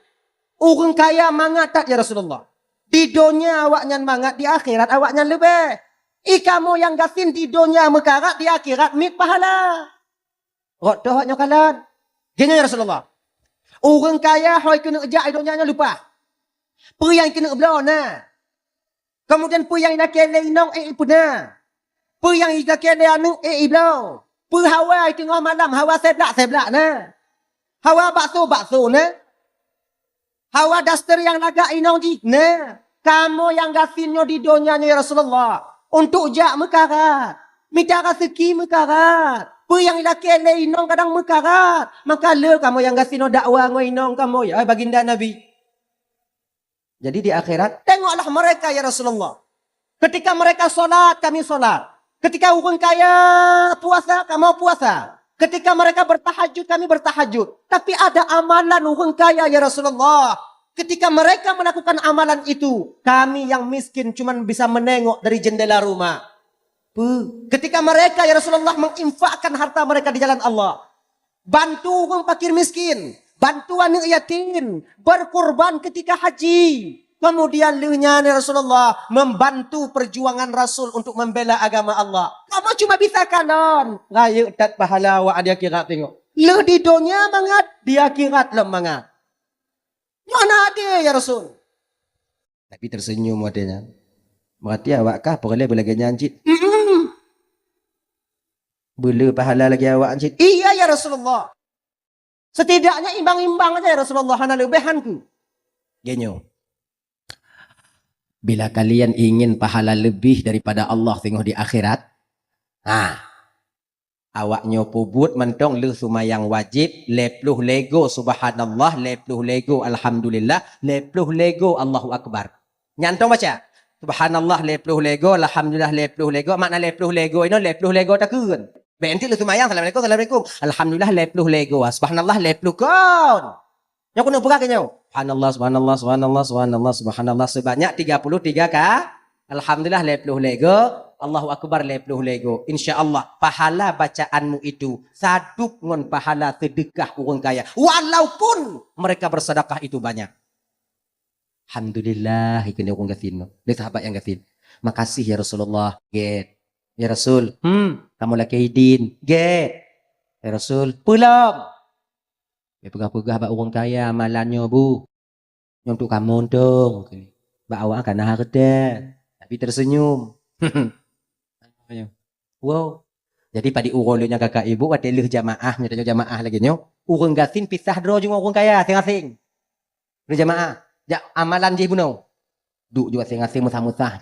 Ureuëng kaya mangat that, ya Rasulullah. Di donya awaknyan mangat, di akhirat awaknyan leubeh. Ikamoe nyang gasien di donya meukarat, di akhirat miet pahala. Rot teuh awaknyoe kalon. Geuh nyoe, ya Rasulullah. Ureuëng kaya hôi keuneuk jak i donya nyoe leupah. Peue nyang keuneuk bloe na. Keumudian peue nyang ilakée lé inong ék ipeuna. Peue nyang ilakée lé aneuëk ék ibloe. Peue hawa i teungoh malam, hawa seblak-seblak na. Hawa bakso-bakso na. Hawa daster nyang lagak inong jih na. Kamoe nyang gasien nyoe di donya nyoe, ya Rasulullah, untuk jak meukarat, mita raseuki meukarat. Peue nyang ilakée lé inong kadang meukarat. Maka le kamoe nyang gasinoe dakwa ngon inong kamoe, ya baginda Nabi. Jadi di akhirat, tengoklah mereka ya Rasulullah. Ketika mereka salat, kami salat. Ketika ureuëng kaya puasa, kamoe puasa. Ketika mereka bertahajud, kami bertahajud. Tapi ada amalan ureuëng kaya ya Rasulullah. Ketika mereka melakukan amalan itu, kami yang miskin cuman bisa menengok dari jendela rumah. Peue? Ketika mereka ya Rasulullah menginfakkan harta mereka di jalan Allah, bantu ureuëng fakir miskin, bantu aneuëk yatim, berkurban ketika haji. Kemudian lheueh nyan ya Rasulullah membantu perjuangan Rasul untuk membela agama Allah. Kamoe cuma bisa kalon, rayeuk that pahala awak di akhirat tengok. Lheueh di donya mangat, di akhirat lom mangat. Nyoe hana adé ya Rasul. Nabi tersenyum watée nyan. Berarti awak kah peureulée beulagée nyan cit? Mm-mm. Beule pahala lagée awak cit? Iya ya Rasulullah. Setidaknya imbang-imbang aja ya Rasulullah, hana leubeh han keu. Genyo. Bila kalian ingin pahala lebih daripada Allah singoh di akhirat, ha, awaknyoe peubuet mantong lheueh seumayang wajéb, lhée ploh lhée go subhanallah, lhée ploh lhée go alhamdulillah, lhée ploh lhée go Allahu akbar. Nyan tong baca. Subhanallah lhée ploh lhée go, alhamdulillah lhée ploh lhée go, makna lhée ploh lhée go inoe lhée ploh lhée go takheun. Bék enteuk lheueh seumayang, assalamualaikum, assalamualaikum. Alhamdulillah lhée ploh lhée go, subhanallah lhée ploh kon. Nyoe keuneuk peugah keu nyoe. Subhanallah, subhanallah, subhanallah, subhanallah, subhanallah sebanyak tiga puluh tiga ka. Alhamdulillah lhée ploh lhée go. Allahu akbar lhée ploh lhée go. Insya Allah pahala bacaanmu itu sadub ngon pahala sedekah ureuëng kaya. Walaupun mereka bersedekah itu banyak. Alhamdulillah, ikeu ureuëng gasien nyoe. Lé sahabat nyang gasien. Makasih ya Rasulullah. Gét. Ya Rasul, hmm, kamoe lakée idin. Gét. Ya Rasul, peulom. Bék peugah-peugah bak ureuëng kaya amalan nyoe bu. Nyoe untuk kamoe untông. Bak awak ka na hareuta. Tapi tersenyum. Wow. Jadi padit uroe lheueh nyan kakak ibu watée lheueh jamaah, meunyoe tanyoe jamaah lagée nyoe, ureuëng gasien pisah droe jih ngon ureuëng kaya asing-asing. Lheueh jamaah, jak amalan jih bunoe. Duek jih asing-asing meusah-meusah.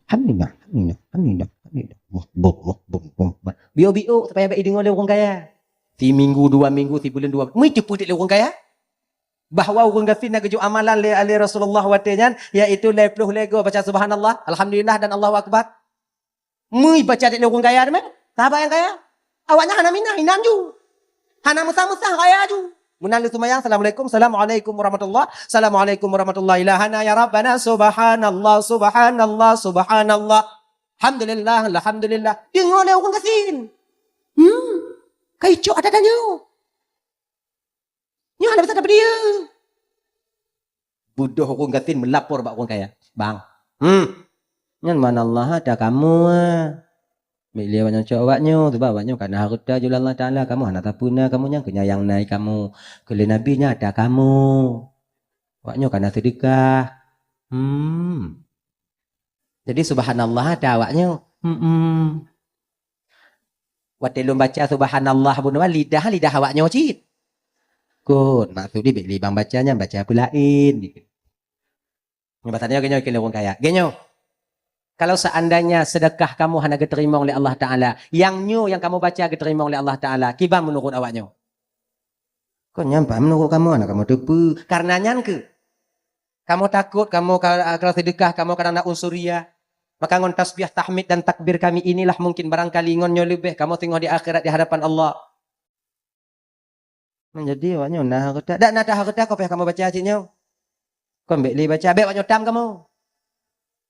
Hamidah, hamidah, hamidah, hamidah. Boh, boh, boh, boh, boh. Biôk-biôk supaya bék ideungoe lé ureuëng kaya. Siminggu, dua minggu, sibuleuen, dua buleuen. Meuteupeu lé ureuëng kaya. Bahwa ureuëng gasien na geujok amalan lé, lé Rasulullah watée nyan, yaitu lhée ploh lhée go baca subhanallah, alhamdulillah dan Allahu akbar. Mui baca dék lé ureuëng kaya teuma, sahabat nyang kaya. Awaknyan hana minah, inan ju. Hana meusah-meusah kaya ju. Meunan lheueh seumayang, assalamualaikum, assalamualaikum warahmatullah, assalamualaikum warahmatullah, ilahana ya rabbana, subhanallah, subhanallah, subhanallah. Alhamdulillah, alhamdulillah. Deungoe lé ureuëng gasien. Hmm. Ka icok ata tanyoe. Nyoe hana bisa tapeudieu. Beudôh ureuëng gasien meulapor bak ureuëng kaya. Bang. Hmm. Nyan mana Allah ada kamu. Bék lé awaknyoe cok awaknyoe, sebab awaknyoe ka na hareuta jih lé Allah Taala, kamoe hana sapeue na, kamoe nyang keunyayang na kamoe. Keu lé Nabi nyan ada kamoe. Awaknyoe ka na seudeukah. Hmm. Jadi subhanallah ada awaknyoe. Hmm. Watée lôn baca subhanallah bunoe lidah, lidah awaknyoe cit. Kon, maksud jih bék lé bang baca nyan, baca peulaén. Nyoe bahasa nyoe, nyoe keuneuk ureuëng kaya. Genyoe. Kalau seandainya sedekah kamoe hana geuteurimong lé Allah Taala, nyang nyoe nyang kamoe baca geuteurimong lé Allah Taala, kiban meunurot awaknyoe? Kon nyan paih meunurot kamoe, hana kamoe teupeu. Karena nyan keuh. Kamoe takot, kamoe ka, kalau sedekah, kamoe kadang na unsuriah. Maka ngon tasbih, tahmid, dan takbir kami inilah mungkin barangkali ngon nyoe leubeh kamoe singoh di akhirat di hadapan Allah. Nah, jadi awaknyoe na hareuta. Dak na that hareuta, kon payah kamoe baca cit nyoe. Kon bék lé baca, bék awaknyoe tam kamoe.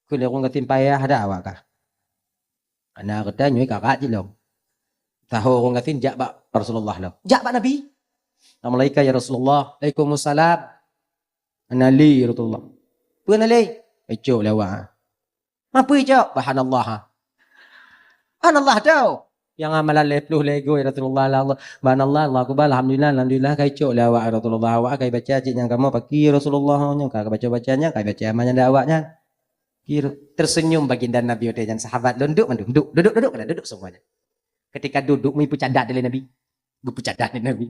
Keu lé ureuëng gasien payah dak awak kah. Ana hareuta nyoe karat cit lom. Saho ureuëng gasien jak bak Rasulullah lom. Jak bak Nabi. Assalamualaikum ya Rasulullah. Waalaikumsalam. Ana lé ya Rasulullah. Peue na lé? Icok lé awak. Mapeue icok? Subhanallah. Subhanallah tu. Nyang amalan lhée ploh lhée go ya Rasulullah, la Allah. Subhanallah, Allahu akbar, alhamdulillah, alhamdulillah, ka icok lé awak ya Rasulullah. Awak ka ibaca cit nyang kamoe paki ya Rasulullah, nyang ka baca-baca nyan, ka ibaca amalan awak nyan. Kira tersenyum baginda Nabi watée nyan, sahabat lôn duek mandum, duek, duduk, duduk, duduk semuanya. Ketika duduk, meupeucadat lé Nabi. Geupeucadat lé Nabi.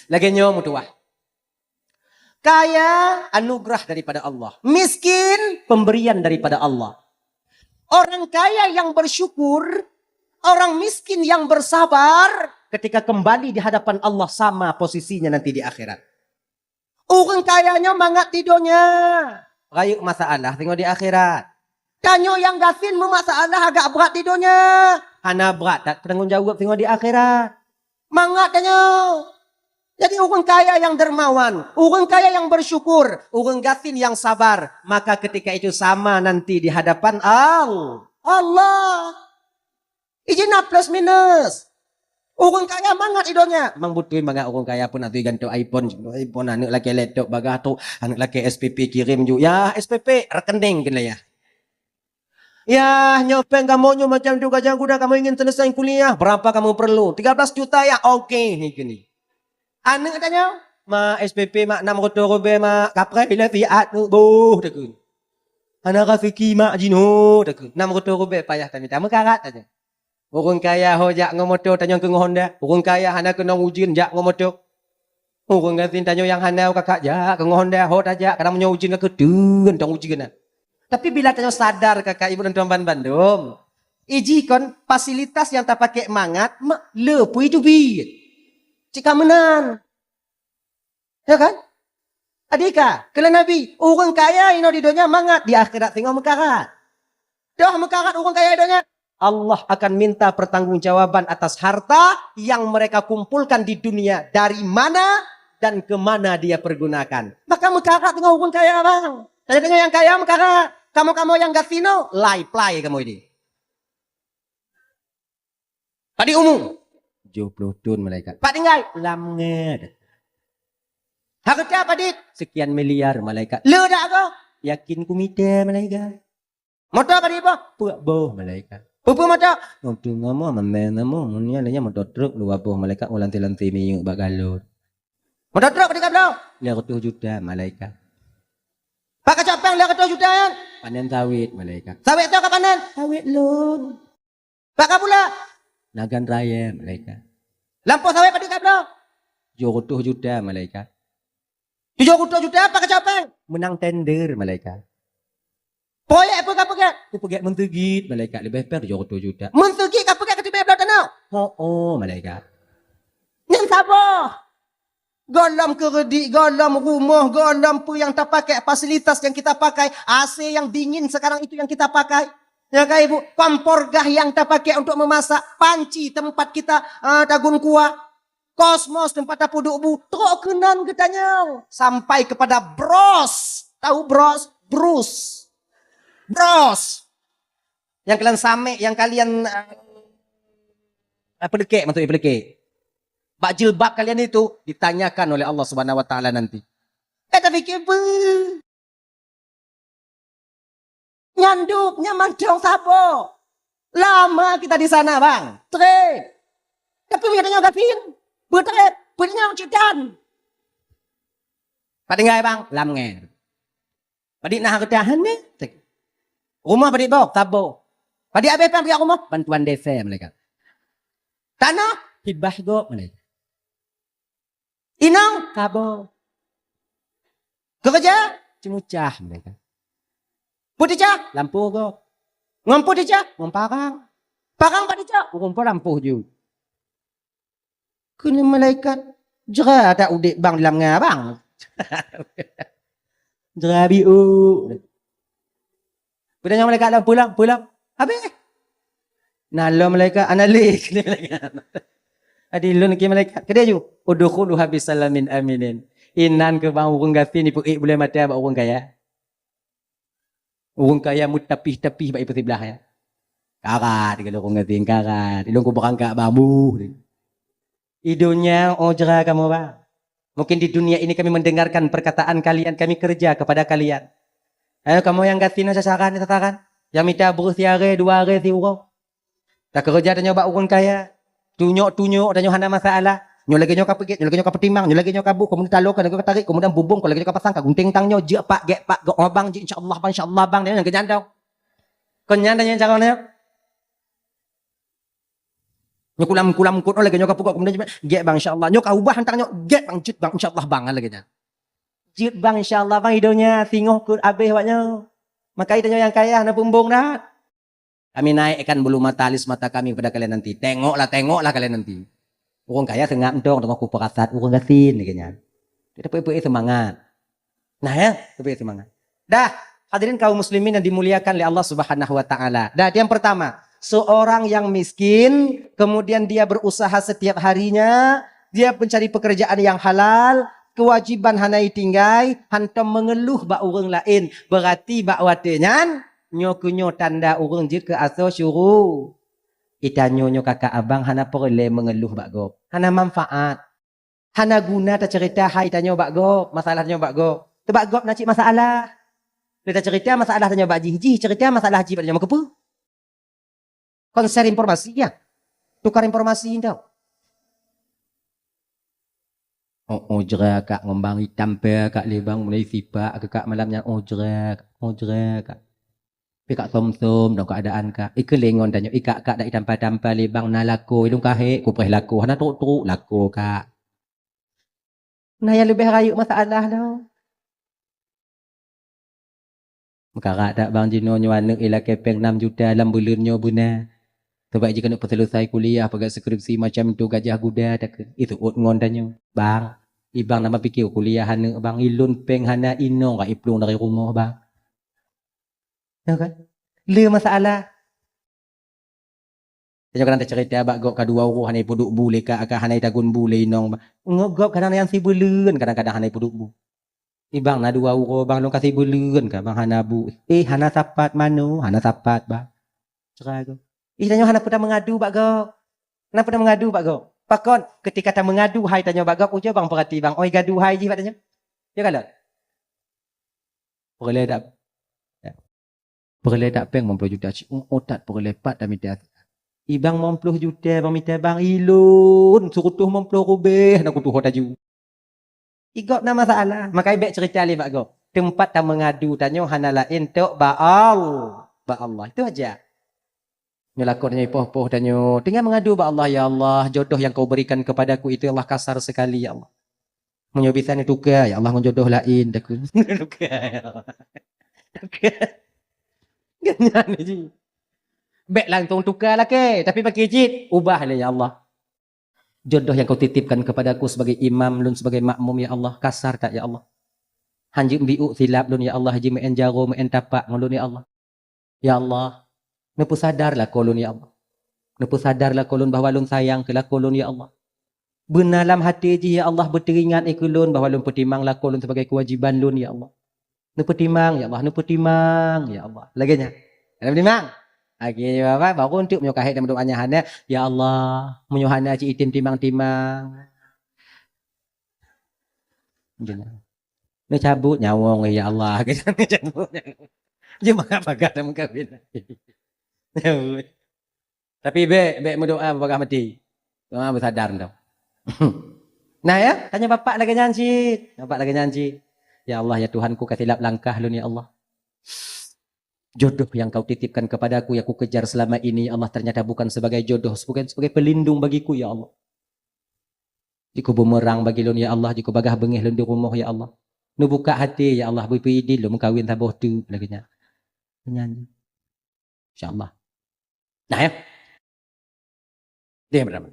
Lagée nyoe meutuwah. Kaya anugerah daripada Allah. Miskin pemberian daripada Allah. Orang kaya yang bersyukur Orang miskin yang bersabar, ketika kembali di hadapan Allah, sama posisinya nanti di akhirat. Ureuëng kaya nyoe mangat di donya, rayeuk masalah singoh di akhirat. Tanyoe nyang gasien meumasalah agak brat di donya, hana brat that peutanggung jaweueb singoh di akhirat. Mangat tanyoe. Jadi ureuëng kaya nyang dermawan, ureuëng kaya nyang bersyukur, ureuëng gasien nyang sabar, maka ketika itu sama nanti di hadapan Al-, Allah. Ijina plus minus. Ureuëng kaya mangat i donya. Memang beutôi mangat ureuëng kaya pun ateueh gantoe iPhone, iPhone, aneuk lakée laptop bagah tu, aneuk lakée S P P kirim ju. Ya, S P P rekening kena ya. Ya, nyoe péng kamoe nyoe macam tu gajah guda, kamoe ingin selesai kuliah. Berapa kamoe perlu? Tiga belas juta ya. Oke, ni kini. Aneuk tanyoe, "Ma, S P P mak, enam ratus rubée mak, kapreh bila siat tu boh," takheun. "Hana raseuki mak jinoe," takheun. "Enam ratus rubée payah tamita, meukarat aja." Ureuëng kaya ho jak ngon moto, tanyoe keu ngon Honda. Ureuëng kaya hana keunong ujeuen jak ngon moto. Ureuëng gasien tanyoe nyang hana kakak jak keu ngon Honda, ho tajak kadang meunyoe ujeuen ka keuteuen tong ujeuen na. Tapi bila tanyoe sadar kakak ibu dan tuan ban bandum, iji kon fasilitas nyang tapakék mangat me-, le pui teubiet. Cit ka meunan. Ya kan? Adika, keulan Nabi, ureuëng kaya inoe di donya mangat, di akhirat singoh meukarat. Toh meukarat ureuëng kaya di donya? Allah akan minta pertanggungjawaban atas harta yang mereka kumpulkan di dunia, dari mana dan ke mana dia pergunakan. Maka meukarat singoh ureuëng kaya, bang. Tanya-tanya nyang kaya meukarat. Kamoe-kamoe nyang gasien, lai plai kamoe ini. Padit umu? Tujoh ploh thon, malaikat. Pat tinggai? Lam ngeut. Hareuta padit? Sekian miliar, malaikat. Le dak goe? Yakin kumita, malaikat. Moto padit boh? Peuet boh, malaikat. Peue-peue moto? Moto ngamoh, mamé ngamoh, mun nyan lé nyan moto truk dua boh, malaikat, ngon lanti-lanti minyeuk bak galon. Moto truk padit ka bloe? Lhèe reutôh juta, malaikat. Pat kacok péng lhèe reutôh juta nyan? Panen sawét, malaikat. Sawét soe ka panen? Sawét lôn. Pat ka pula? Nagan raya, malaikat. Lampôh sawét padit ka bloe? Tujoh reutôh juta, malaikat. Tujoh reutôh juta pat kacok péng? Meunang tender, malaikat. Proyek peue ka peugét? Kupeugét meuseujid, malaikat, leubeh péng tujoh reutôh juta. Meuseujid ka peugét keuteubèe bloe tanoh? Ho-oh, malaikat. Nyan saboh. Gohlom keureudit, gohlom rumoh, gohlom peue nyang tapakék, fasilitas nyang kita pakai, A C yang dingin sekarang itu yang kita pakai. Ya kan, Ibu? Kompor gas yang tapakék untuk memasak, panci tempat kita, ah, tagun kuah, kosmos tempat tapeuduek bu, trok keunan geutanyoe. Sampai kepada bros. Tahu bros? Brus. Bros. Nyang kalian samek, nyang kalian, eh, peuleukek, maksudnya peuleukek. Bak jilbab kalian itu ditanyakan oleh Allah Subhanahu wa Taala nanti. Eh, tapi kiban nyan dum, nyan mantong saboh. Lama kita di sana, bang. Trép. Tapi meunyoe tanyoe gasien, beutrép, peue tanyoe cit tan. Pat tinggai, bang? Lam ngeut. Padit na hareuta? Hana. Rumoh padit boh? Saboh. Padit abéh péng piak rumoh? Bantuan desa, malaikat. Tanoh? Hibah gob, malaikat. Inong? Saboh. Keureuja? Ceumucah, malaikat. Peue teucah? Lampôh gob. Ngon peue teucah? Ngon parang. Parang pat teucah? Ngon lampôh ju. Kheun lé malaikat, "Jra that udép bang di lam ngeut bang." Jra biôk. Peue tanyong malaikat lom, "Peue lom, peue lom?" Habéh. Na lom malaikat, ana lé, kheun lé malaikat. Adi lôn kheun malaikat, keudéh ju, "Udkhuluha bisalamin aminin." Inan keuh bang ureuëng gasien ipeuék buleuen mata bak ureuëng kaya. Ureuëng kaya meutapih-tapih bak ié siblah, ya. Karat, kheun lé ureuëng gasien, karat. Ilôn kubeurangkat bambu. I donya, oh, jra kamoe, bang. Mungkin di dunia ini kami mendengarkan perkataan kalian, kami kerja kepada kalian. Ayo, kamoe nyang gasien sasaran, sasaran. Nyang mita breuh siaré, dua aré, siuroe. Takeureuja tanyoe bak ureuëng kaya. Tunyok-tunyok tanyoe hana masalah. Nyoe lagée nyoe ka peugét, nyoe lagée nyoe ka peutimang, nyoe lagée nyoe ka bu, keumudian taloe, ka lagée nyoe ka pasang, ka gunténg tang nyoe, jeuet pak, gét pak, gét oh bang, jeuet, insya Allah bang, insya Allah bang, tanyoe nyang keujantong. Kon nyan tanyoe cara nyoe. Nyoe kulam-kulam kot, oh lagée nyoe ka peugét, keumudian jeuet, gét bang, insya Allah. Nyoe ka ubah hantang nyoe, gét bang, jeuet bang, insya Allah bang, lagée nyan. Jeuet bang, insya Allah bang, i donya singoh keu abéh awak nyoe. Maka i tanyoe nyang kaya hana peumbong that. Kami naikkan bulu mata, alis mata kami kepada kalian nanti. Tengoklah, tengoklah kalian nanti. Ureuëng kaya seungab mantong teungoh kupeurasat ureuëng gasien lagée nyan. Tapi peu-peu seumangat. Nah ya, peu-peu seumangat. Dah, hadirin kaum muslimin yang dimuliakan oleh Allah Subhanahu wa taala. Dah, yang pertama, seorang yang miskin, kemudian dia berusaha setiap harinya, dia mencari pekerjaan yang halal, kewajiban hana itinggai, hantom mengeluh bak ureuëng laén. Berarti bak watée nyan, nyoe keuh nyoe tanda ureuëng jeuet keu asoe syuru. Itanyoe nyoe kakak abang hana peureulée mengeluh bak gob. Hana manfaat. Hana guna taceurita hai tanyoe bak gob, masalah tanyoe bak gob. Teubak gob na cit masalah. Lé taceurita masalah tanyoe bak jih, jih ceurita masalah jih bak tanyoe, meukeupeu? Konser informasi ya. Tukar informasi tau. Oh, oh jera kak ngembang hitam pe kak libang mulai sipak ke kak malam nyan oh jera, oh jera kak. Tapi kak som-som dong keadaan kak. Ike lengon tanyoe ikak kak dak itampa-tampa libang na lako ilung kahek kupreh lako hana truk-truk lako kak. Nah, nyang leubeh rayeuk masalah nyoe. Meukarat that bang jinoe nyoe aneuëk ilakée péng nam juta lam buleuen nyoe beuna. Sabab jih keuneuk peuseuleusai kuliah, peugah skripsi macam tu gajah guda takeu. Itu ut ngon tanyoe. Bang, ibang nama pikir kuliah aneuëk bang, ilôn péng hana inong ka iplueng dari rumoh bang. Ya kan? Le masalah. Tanyoe kadang taceurita bak gob ka dua uroe hana ipeuduek bu lé kak, ka hana itagun bu lé inong. Ngon gob kadang nyang sibuleuen kadang-kadang hana ipeuduek bu. Ibang na dua uroe bang lôn ka sibuleuen ka bang hana bu. Eh hana sapat mano, hana sapat bang. Cerai gob. Ih tanyoe hana peureulée mengadu bak gob. Hana peureulée mengadu bak gob. Pakon ketika ta mengadu hai tanyoe bak gob ujoe bang peurati bang oi gadu hai jih bak tanyoe. Ya kan? Peureulée dak? Ya. Peureulée that péng limong ploh juta cit, oh, oh that peureulée pat tamita. Ibang limong ploh juta bang mita bang ilôn, seureutôh limong ploh rubéh na kutuho taju. Igob na masalah, makai bék ceurita lé bak gob. Teumpat ta meungadu tanyoe hana laén tok bak Allah. Bak Allah. Itu aja. Nyoe lakoe tanyoe ipoh-poh tanyoe. Tinggai meungadu bak Allah, "Ya Allah, jodoh yang kau berikan kepadaku itu ya Allah kasar sekali ya Allah." Meunyoe bisa neutuka, ya Allah, ngon jodoh laén takeu. Neutuka, ya Allah. Tuka. Ganyan ji. Bék langsung tuka lakée, tapi pakai cit, ubah lé, ya Allah. Jodoh yang kau titipkan kepadaku sebagai imam, lôn sebagai makmum, ya Allah, kasar that, ya Allah. Hanjeuet biuk silap lôn, ya Allah, jimeu'en jaroe, meu'en tapak ngon lôn, ya Allah. Ya Allah, neupeusadar lakoe lôn, ya Allah. Neupeusadar lakoe lôn bahwa lôn sayang keu lakoe lôn, ya Allah. Beuna lam até jih, ya Allah, beuteuingat keu lôn bahwa lôn peutimang lakoe lôn sibagai keuwajiban lôn, ya Allah. Neupeutimang, ya Allah, neupeutimang, ya Allah. Lagée nyan. Neupeutimang. Lagée nyan, baru untuk meunyoe kahé dan meunyoe hana, ya Allah, meunyoe hana cit item timang-timang. Neucabut nyawöng, ya Allah. Neucabut nyawöng. Jeuet mangat pagat lam meukawen. Nyawöng. Tapi bék, bék meudoa bak maté. Doa beusadar tu. Nah ya, tanya bapak lagée nyan cit. Bapak lagée nyan cit. Ya Allah, ya Tuhanku, ka silap langkah lôn ya Allah. Jodoh yang kau titipkan kepadaku, yang kukejar selama ini, ya Allah, ternyata bukan sebagai jodoh, bukan sebagai pelindung bagiku, ya Allah. Jikeu bumerang bagi lôn, ya Allah, jikeu bagah beungéh lôn di rumoh, ya Allah. Neubuka até, ya Allah, beupeue idin lôn meukawen saboh teuk lagée nyan. Nyan. Insya Allah. Nah, ya. Deh, beurama.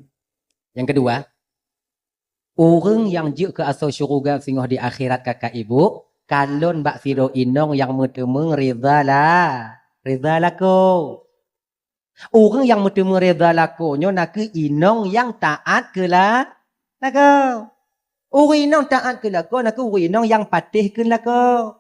Yang kedua, ureuëng nyang jeuet keu asoe syeuruga singoh di akhirat kakak ibu, kalon bak sidroe inong nyang meuteumeung ridha la, ridha lakoe. Ureuëng nyang meuteumeung ridha lakoe nyoe nakeuh inong nyang taát keu la-, lakoe. Ureuëng inong taát keu lakoe nakeuh ureuëng inong nyang patéh keu lakoe.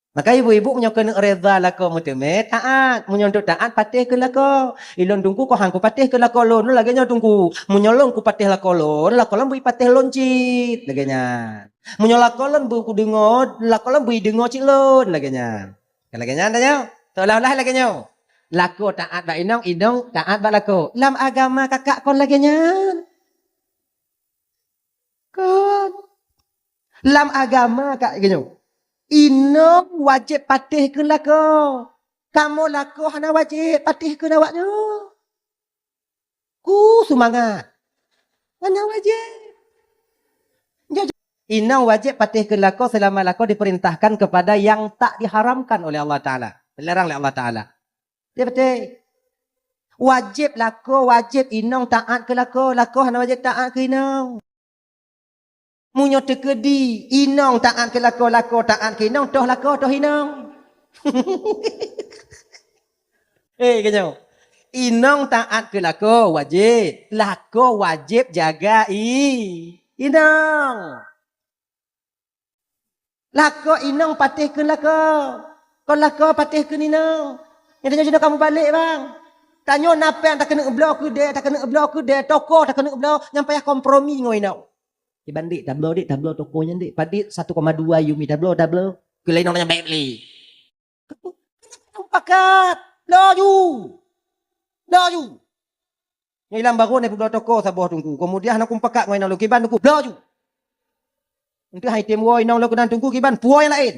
Maka ibu-ibu meunyoe keuneuk ridha lakoe meuteumé taát, meunyoe untuk taát patéh keu lakoe. Ilôn teungku kah han kupatéh keu lakoe lôn, lagée nyoe teungku. Meunyoe lôn kupatéh lakoe lôn, lakoe lôn bri patéh lôn cit, lagée nyan. Meunyoe lakoe lôn bri kudeungoe, lakoe lôn bri deungoe cit lôn, lagée nyan. Kan lagée nyan tanyoe? Seolah-olah lagée nyoe. Lakoe taát bak inong, inong taát bak lakoe. Lam agama kakak kon lagée nyan. Kon. Lam agama kak geuh nyoe. Inong wajéb patéh keu lakoe. Kamoe lakoe hana wajéb patéh keu awak nyoe. Ku seumangat. Hana wajéb. Nyoe, inong wajéb patéh keu lakoe seulama lakoe dipeurintahkan keupada nyang tak diharamkan oleh Allah Taala. Dilarang oleh Allah Taala. Beutôi-beutôi. Wajéb lakoe, wajéb inong taát keu lakoe, lakoe hana wajéb taát keu inong. Meunyoe teukeudi inong taát keu lakoe, lakoe taát keu inong, toh lakoe, toh inong. Eh, keunyoe. Inong taát keu lakoe wajéb, lakoe wajéb jaga i-, inong. Lakoe inong patéh keu lakoe, kon lakoe patéh keu inong. Nyang tanyoe jinoe kamoe balek, bang. Tanyoe na péng takeuneuk bloe keudè, takeuneuk bloe keudè, toko takeuneuk bloe, nyang payah kompromi ngon inong. Iban dek, tabloe dek, tabloe toko nyan dek. Padit satu koma dua yumi, tabloe, tabloe. Keu laén inong nyan bèk lé. Pakat. Laju. Laju. Nyoe ilam barô nyan peubloe toko saboh teungku. Keumudian hana kumpakat ngon inong lôn, kiban teungku, bloe ju. Enteuk hai tem woe inong lôn keunan teungku, kiban puwoe nyang laén.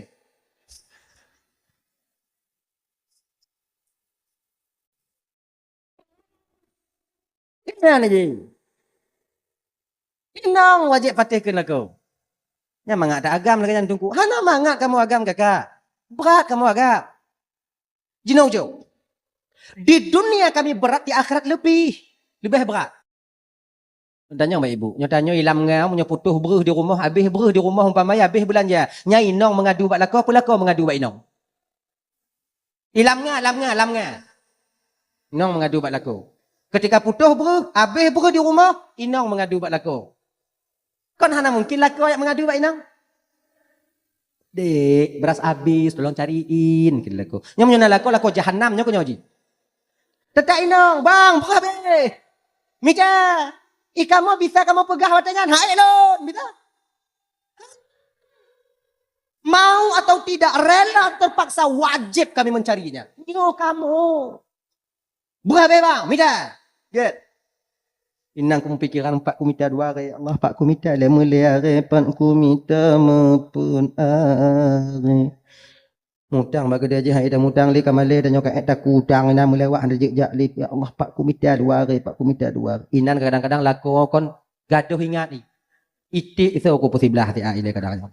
Inan ji. Inong wajéb patéh keu lakoe. Nyan mangat that agam lagèe nyan teungku. Hana mangat kamoe agam kakak. Brat kamoe agam. Jinoe ujoe. Di dunia kami berat, di akhirat lebih, leubeh brat. Tanyong bak ibu, nyoe tanyoe ilam nga, meunyoe putôh breuh di rumoh, abéh breuh di rumoh, umpama abéh beulanja. Nyan inong meungadu bak lakoe, peue lakoe meungadu bak inong? Ilam nga, lam nga, lam nga. Inong meungadu bak lakoe. Ketika putôh breuh, abéh breuh di rumoh, inong meungadu bak lakoe. Kon hana mungkin lakoe jak meungadu bak inong. "Dek, beras abis, tolong cariin," kheun lakoe. Nyoe meunyoe na lakoe, lakoe jahanam nyoe keunyoe jih. Teutap inong, "Bang, breuh abéh." "Mita, i kamoe bisa kamoe peugah watèe nyan, han ék lôn, bisa." Mau atau tidak, rela terpaksa wajib kami mencarinya. Nyoe kamoe. Breuh abéh bang, mita. Gét. Inong kumeupikéran, "Pak kumita dua aré, ya Allah, Pak kumita lé meulé aré, Pak kumita meuphôn aré." Mutang bak keudè jih, hai dah mutang lé ka malèe, dan nyoe ka ék taku utang, inan meulewah hana jeuet jak lé. "Ya Allah, Pak kumita dua aré, Pak kumita dua aré." Inan kadang-kadang lakoe kon gadôh ingat ni. Iték soe kupeusiblah siat ilèe kadang-kadang.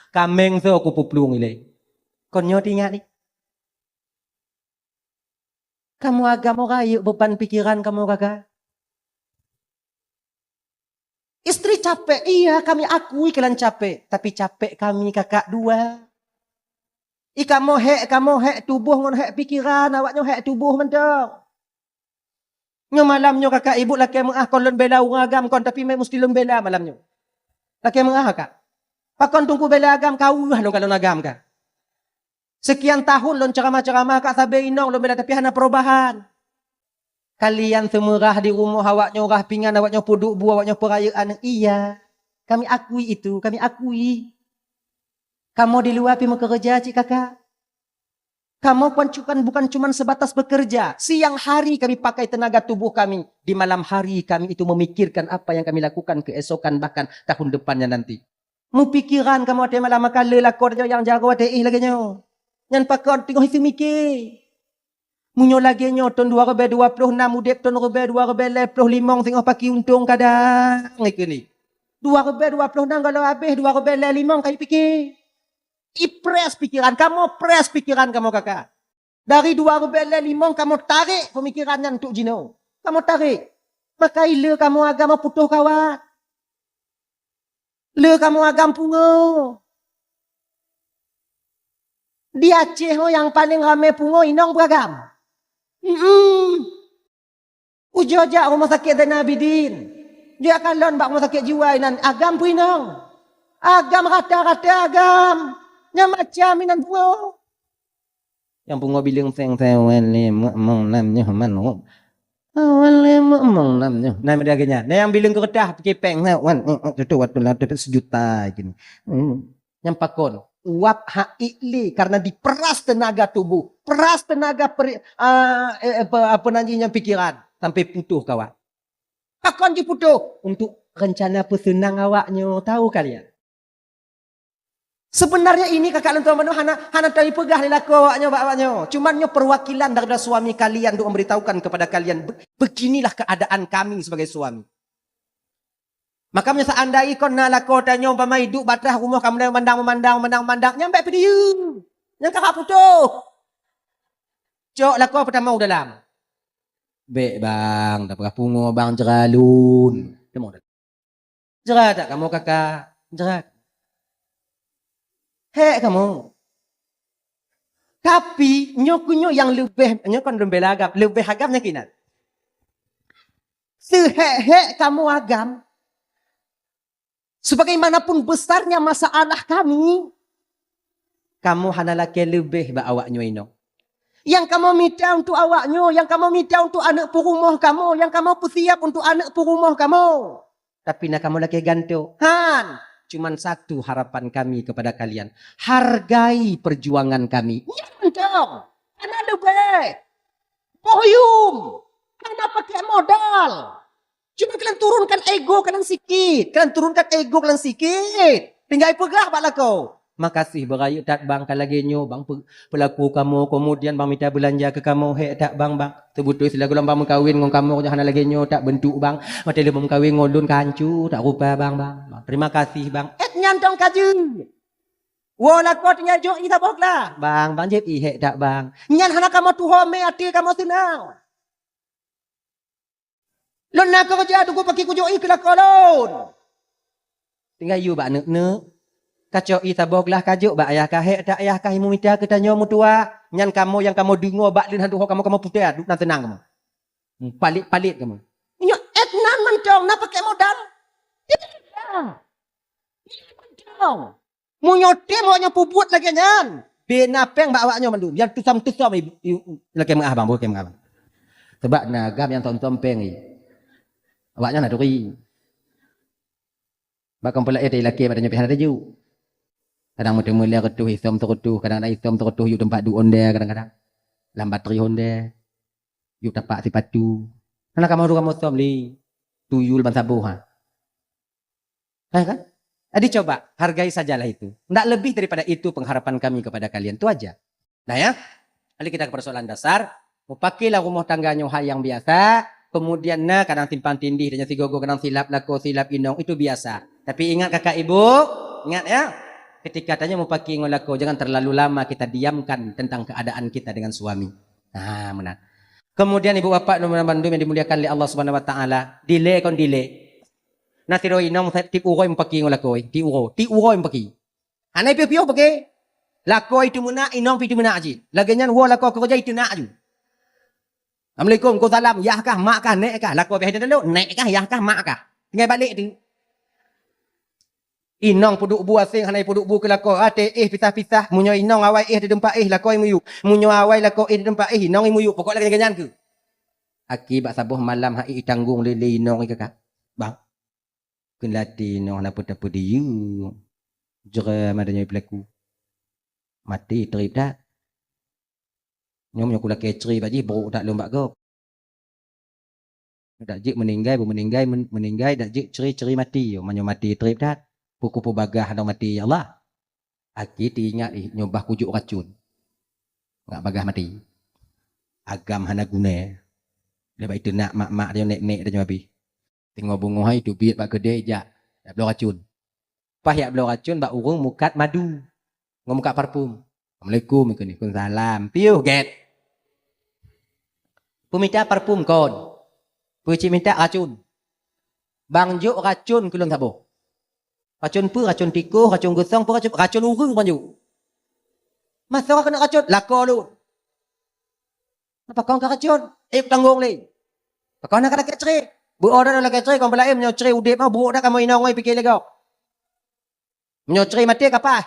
Kaméng soe kupeuplung ilèe. Kon nyoe teuingat ni. Kamoe agam rayeuk beuban pikéran kamoe gaga. Istri capek, iya kami akui kalian capek, tapi capek kami kakak dua. I kamoe hék, kamoe hék tuboh ngon hék pikéran, awak nyoe hék tuboh mantong. Nyoe malam nyoe kakak ibu lakèe meu'ah kon lôn bela ureueng agam kon, tapi meusti lôn bela malam nyoe. Lakèe meu'ah kak. Pakon teungku bela agam, ka weueh lôn kalon agam kak. Sekian tahun lôn ceramah-ceramah kak sabe inong lôn bela tapi hana perubahan. Kalian seumeurah di rumoh awak nyoe rah pingan, awak nyoe peuduek bu, awak nyoe peurayeuk aneuk. Iya, kami akui itu, kami akui. Kamoe di luwa pi meukeureuja cit kakak. Kamoe kon cu-, kan bukan cuman sebatas bekerja. Siang hari kami pakai tenaga tubuh kami. Di malam hari kami itu memikirkan apa yang kami lakukan keesokan bahkan tahun depannya nanti. Meupikéran kamoe watèe malam maka le lakoe tanyoe nyang jaroe watèe éh lagèe nyoe. Nyan pakon teungoh seumiké. Meunyoe lagèe nyoe thôn dua ribèe dua ploh nam udép, thôn ribèe dua ribèe lhèe ploh limong singoh paki untông kadang ikeu ni. Dua ribèe dua ploh nam goh lom abéh, dua ribèe lhèe limong ka ipiké. Iprès pikéran kamoe, près pikéran kamoe kakak. Dari dua ribèe lhèe limong kamoe tarek peumikéran nyan untuk jinoe. Kamoe tarek. Maka i le kamoe agam putôh kawat. Le kamoe agam pungo. Di Aceh ho nyang paleng ramè pungo inong beuragam. Hmm. Ujoe jak rumoh sakét Zainal Abidin. Jak kalon bak rumoh sakét jiwa inan agam peue inong. Agam rata-rata agam. Nyang macam inan pungo. Nyang pungo bileueng seng seng wan lé mong nam nyoh man. Wan lé mong nam nyoh. Nah, meudeh lagèe nyan. Nah, nyang bileueng keureutah pike péng na wan, eh, eh, tutu watèe la tutu sejuta gini. Hmm. Nyang pakon, uap hak ék lé karena diperas tenaga tubuh, peras tenaga peri-, ah, eh, apa, apa nan jih nyang pikiran sampai putôh kawat. Pakon jiputôh? Untuk rencana peuseunang awak nyoe, tahu kalian? Sebenarnya ini kakak lôn tuan manoe hana, hana tapeugah lé lakoe awak nyoe bak awak nyoe. Cuman nyoe perwakilan daripada suami kalian untuk memberitahukan kepada kalian, be-, beginilah keadaan kami sebagai suami. Maka meunyoe seandai kon na lakoe tanyoe umpama iduek bak ateueh rumoh ka mulai memandang, memandang, memandang, memandang, nyan bèk peudiyeu. Nyan ka hak putôh. Cok lakoe peutamong u dalam. Bèk bang, tapeugah pungo bang, jra lôn. Tamong u dalam. Jra that kamoe kaka, jra. Hèk kamoe. Tapi nyoe keuh nyoe nyang leubeh, nyoe kon lôn bela agam, leubeh agam nyang kinan. Seuhèk-hèk kamoe agam, sebagaimanapun besarnya masalah kami, kamoe hana lakèe leubeh bak awak nyoe inong. Nyang kamoe mita untuk awak nyoe, nyang kamoe mita untuk aneuk peurumoh kamoe, nyang kamoe peusiap untuk aneuk peurumoh kamoe. Tapi na kamoe lakèe gantoe. Han! Cuman satu harapan kami kepada kalian. Hargai perjuangan kami. Nyan mantong. Hana leubeh. Boh yuem. Hana pakèk modal. Cuma kalian turunkan ego kalian sikit. Kalian turunkan ego kalian sikit. Tinggai peugah bak lakoe. Makasih beurayeuk that bang ka lagèe nyoe bang pe-, peulaku kamoe, kemudian bang mita beulanja keu kamoe, hèk that bang, bang. Seubeutôi silagoe lôn bang meukawen ngon kamoe, hana lagèe nyoe that beuntuk bang. Watèe lôn meukawen ngon lôn ka hanco that rupa bang, bang. Bang, terima kasih bang. Eh, nyan dong ka jeuet. Woe lakoe tinggai jok ié saboh glah. Bang, bang jép ié hèk that bang. Nyan hana kamoe tuho mé até kamoe seunang. Lôn na keureuja teungku paki kujok ié keu lakoe lôn. Tinggai yue bak neuk-neuk. Kacok ié saboh glah kajok bak ayah kah, hèk that ayah kah imumita keu tanyoe meutuwah. Nyan kamoe nyang kamoe deungoe bak lôn han tuho kamoe, kamoe putéh duek na seunang kamoe. Hmm, palit-palit kamoe. Nyoe èt nan mantong na pakèk modal. Tidak. Mantong. Meunyoe tem awaknyan peubuet lagèe nyan, beu na pèng bak awaknyoe mandum. Nyang tusam-tusam i, i, lakèe meu'ah bang, bukon meu'ah bang. Sabab na agam nyang som-som pèng i. Awaknyan na turi. Bak kampung laén tadi lakèe bak tanyoe pih hana taju. Kadang meuteumé lhèe reutôh, isom seureutôh, kadang-kadang isom seureutôh yue teumpat duek ondè kadang-kadang. Lam batri ondè. Yue tapak sipatu. Hana kamoe dua kamoe som lé. Tuyul ban saboh ha. Kan, kan? Jadi coba, hargai sajalah itu. Ndak lebih daripada itu pengharapan kami kepada kalian. Itu aja. Nah ya, balik kita ke persoalan dasar. Mupaki lam rumoh tangga nyoe hal nyang biasa. Kemudian na kadang simpang tindih dan sigogo kadang silap lakoe silap inong. Itu biasa. Tapi ingat kakak ibu, ingat ya. Ketika tanyoe mupaki ngon lakoe, jangan terlalu lama kita diamkan tentang keadaan kita dengan suami. Nah, meunan. Kemudian ibu bapak dan bandum yang dimuliakan oleh Allah Subhanahu Wa Taala, delay kon delay. Na sidroe inong tiep uroe mupaki ngon lakoe, tiep uroe, tiep uroe mupaki. Hana piôh-piôh pake. Lakoe itu meunak, inong pih itu meunak cit. Lagèe nyan woe lakoe keureuja itu nak aju. Assalamualaikum, waalaikumsalam, yah kah, mak kah, nèk kah? Lakoe biasa itu dulu, nèk kah, yah kah, mak kah? Tinggai balek tu. Inong peuduek bu asèng hana peuduek bu keu lakoe. Até éh pisah-pisah, meunyoe inong awai éh di teumpat éh, lakoe miyueb. Meunyoe awai lakoe éh di teumpat éh, inong miyueb. Pokok lagèe nyan keuh. Aki bak saboh malam hai itanggong lé, lé inong i kakak. Bang. Keulatih noh na peue-peue diyeu. Jeuram ada nyoe pelaku. Maté trép that. Nyoe meunyoe kulakèe cre bak jih brok that lom bak gob. Dak jeuet meuninggai, beumeuninggai, men-, meuninggai dak jeuet cre-cre maté. Meunyoe maté trép that. Peue kupeubagah nyoe maté ya Allah. Aki teuingat ih nyoe bah kujok racun. Ngat bagah maté. Agam hana guna. Leubeh itu nak mak-mak tanyoe, nèk-nèk tanyoe habéh. Teungoh beungoh hai teubiet bak keudè jak, jak bloe racun. Paih jak bloe racun bak ureueng mukat madu ngon mukat parfum. Assalamualaikum, ikeu ni. Waalaikumsalam. Piôh gèt. Peumita parfum kon. Peucit mita racun. Bang jok racun keu lôn saboh. Racun peue? Racun tikôh, racun geusong, peue racun? Racun ureueng bang jok. Masa keuneuk racun, lakoe lôn. Pakon ka racun? Eh, tanggong lé. Pakon na ka lakèe cre? Beu ora lakèe cre, kon peulaén meunyoe cre udép mah, brok dak kamoe inong oi pike lé gob. Meunyoe cre maté ka paih.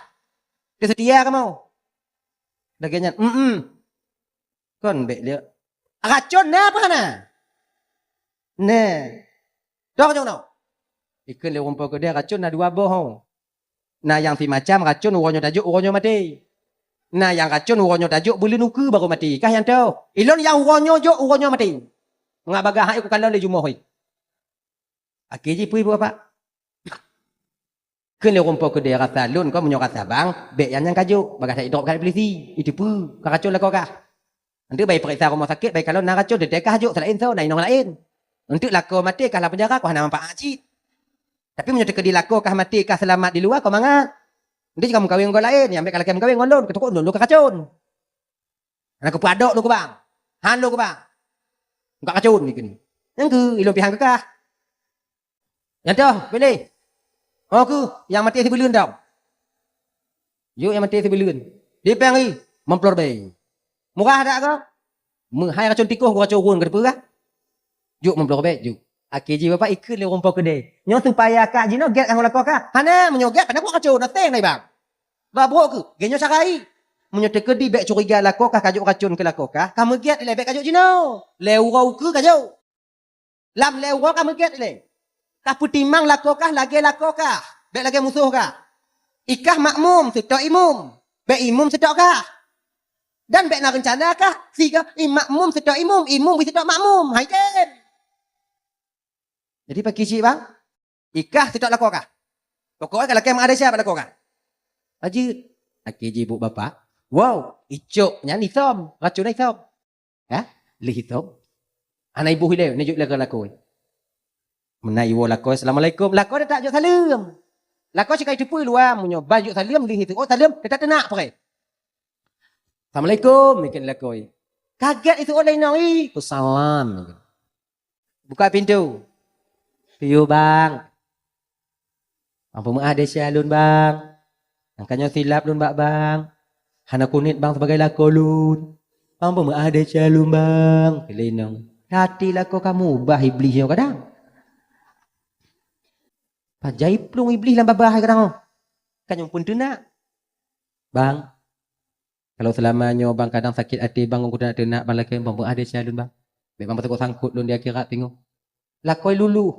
Teusetia kamoe. Lagèe nyan, mm. Kon bèk lé. Racun na apa na? Nah. Toh nyang na. Ikeu lé rumpok keudè racun na dua boh. Na nyang simacam racun uroe nyoe tajok, uroe nyoe maté. Na nyang racun uroe nyoe tajok, buleuen ukeue barô maté. Kah nyang toh? Ilôn nyang uroe nyoe jok, uroe nyoe maté. Ngat bagah hai kukalon lé jumoh hai. Akhé jih peue ibu bapak? Keu lé rumpok keudè rasa lôn kon meunyoe rasa bang, bèk nyang nyan kajok, bagah that idrop keu polisi. Itu peue? Ka racun lakoe kah? Eunteuk bai peuriksa rumoh sakét, bai kalon na racun, teuntèe kah jok seulaén soe, na inong laén. Eunteuk lakoe maté kah lam peunjara, kah hana manfaat cit. Tapi meunyoe teukeudi lakoe kah maté kah seulamat di luwa, kah mangat. Eunteuk jih kah meukawen ngon laén, nyang bèk kah lakèe meukawen ngon lôn, keu takot lôn, lôn kah racun. Hana keupeue adok lôn keu bang. Han lôn keu bang. Muka kacon ni keunoe. Nyang keu ilôn pih han keu kah. Nyang toh, pilih. Oh keu, nyang maté sibeuleuen tau. Jok nyang maté sibeuleuen. Di péng i, lima ploh ribèe. Murah dak kah? Meuhai racon tikoh, guracon ureueng, ka teupeue kah? Jok lima ploh ribèe, jok. Akhé jih bapak ikheun lé ureueng po keudè. Nyoe supaya kah jinoe gèt ngon lakoe kah? Hana, meunyoe gèt, padahai buet kacon, na seng na i bang. Bah brok keuh, gèt nyoe cara i. Meunyoe teukeudi bèk curiga lakoe kah ka jok racon keu lakoe kah, ka meugèt ilèe bèk ka jok jinoe. Lhèe uroe ukeue ka jok. Lam lhèe uroe ka meugèt ilèe. Ka peutimang lakoe kah lagèe lakoe kah, bèk lagèe musoh kah. I kah makmum, seutôt imum. Bèk imum seutôt kah. Dan bèk na reuncana kah, si kah, i makmum seutôt imum, imum bri seutôt makmum. Hai tem. Jadi pakri cit bang, i kah seutôt lakoe kah. Pokok ka lakèe meuadesya bak lakoe kah. Ajeut. Akhé jih buet bapak. Wow, icok nyan isom, racon isom. Ya, lheuh isom. Hana iboh ilèe, neujok lé keu lakoe. Meunan iwoe lakoe, "Assalamualaikum." Lakoe teutap jok saleuem. Lakoe sikai teupeue luwa, meunyoe ban jok saleuem, lheuh iseuôt saleuem, teutap teunak preh. "Assalamualaikum," ikheun lakoe. Kagèt iseuôt lé inong i. "Waalaikumsalam." Buka pintoe. "Piye bang?" "Bang peumeu'ah desya lôn bang. Nyang ka nyoe silap lôn bak bang. Hana keuneuk bang sibagai lakoe lôn. Bang peumeu'ah desya lôn bang." Keu lé inong. Hati lakoe ka mubah iblih nyoe kadang. Pajan plueng iblih lam babah hai kadang. Ka nyoe pun teunak. "Bang, kalau seulama nyoe bang kadang sakét até bang, ngon kuteunak-teunak bang lakèe bang peumeu'ah desya lôn bang. Bèk bang peutakot sangkot lôn di akhirat teungoh." Lakoe luluh.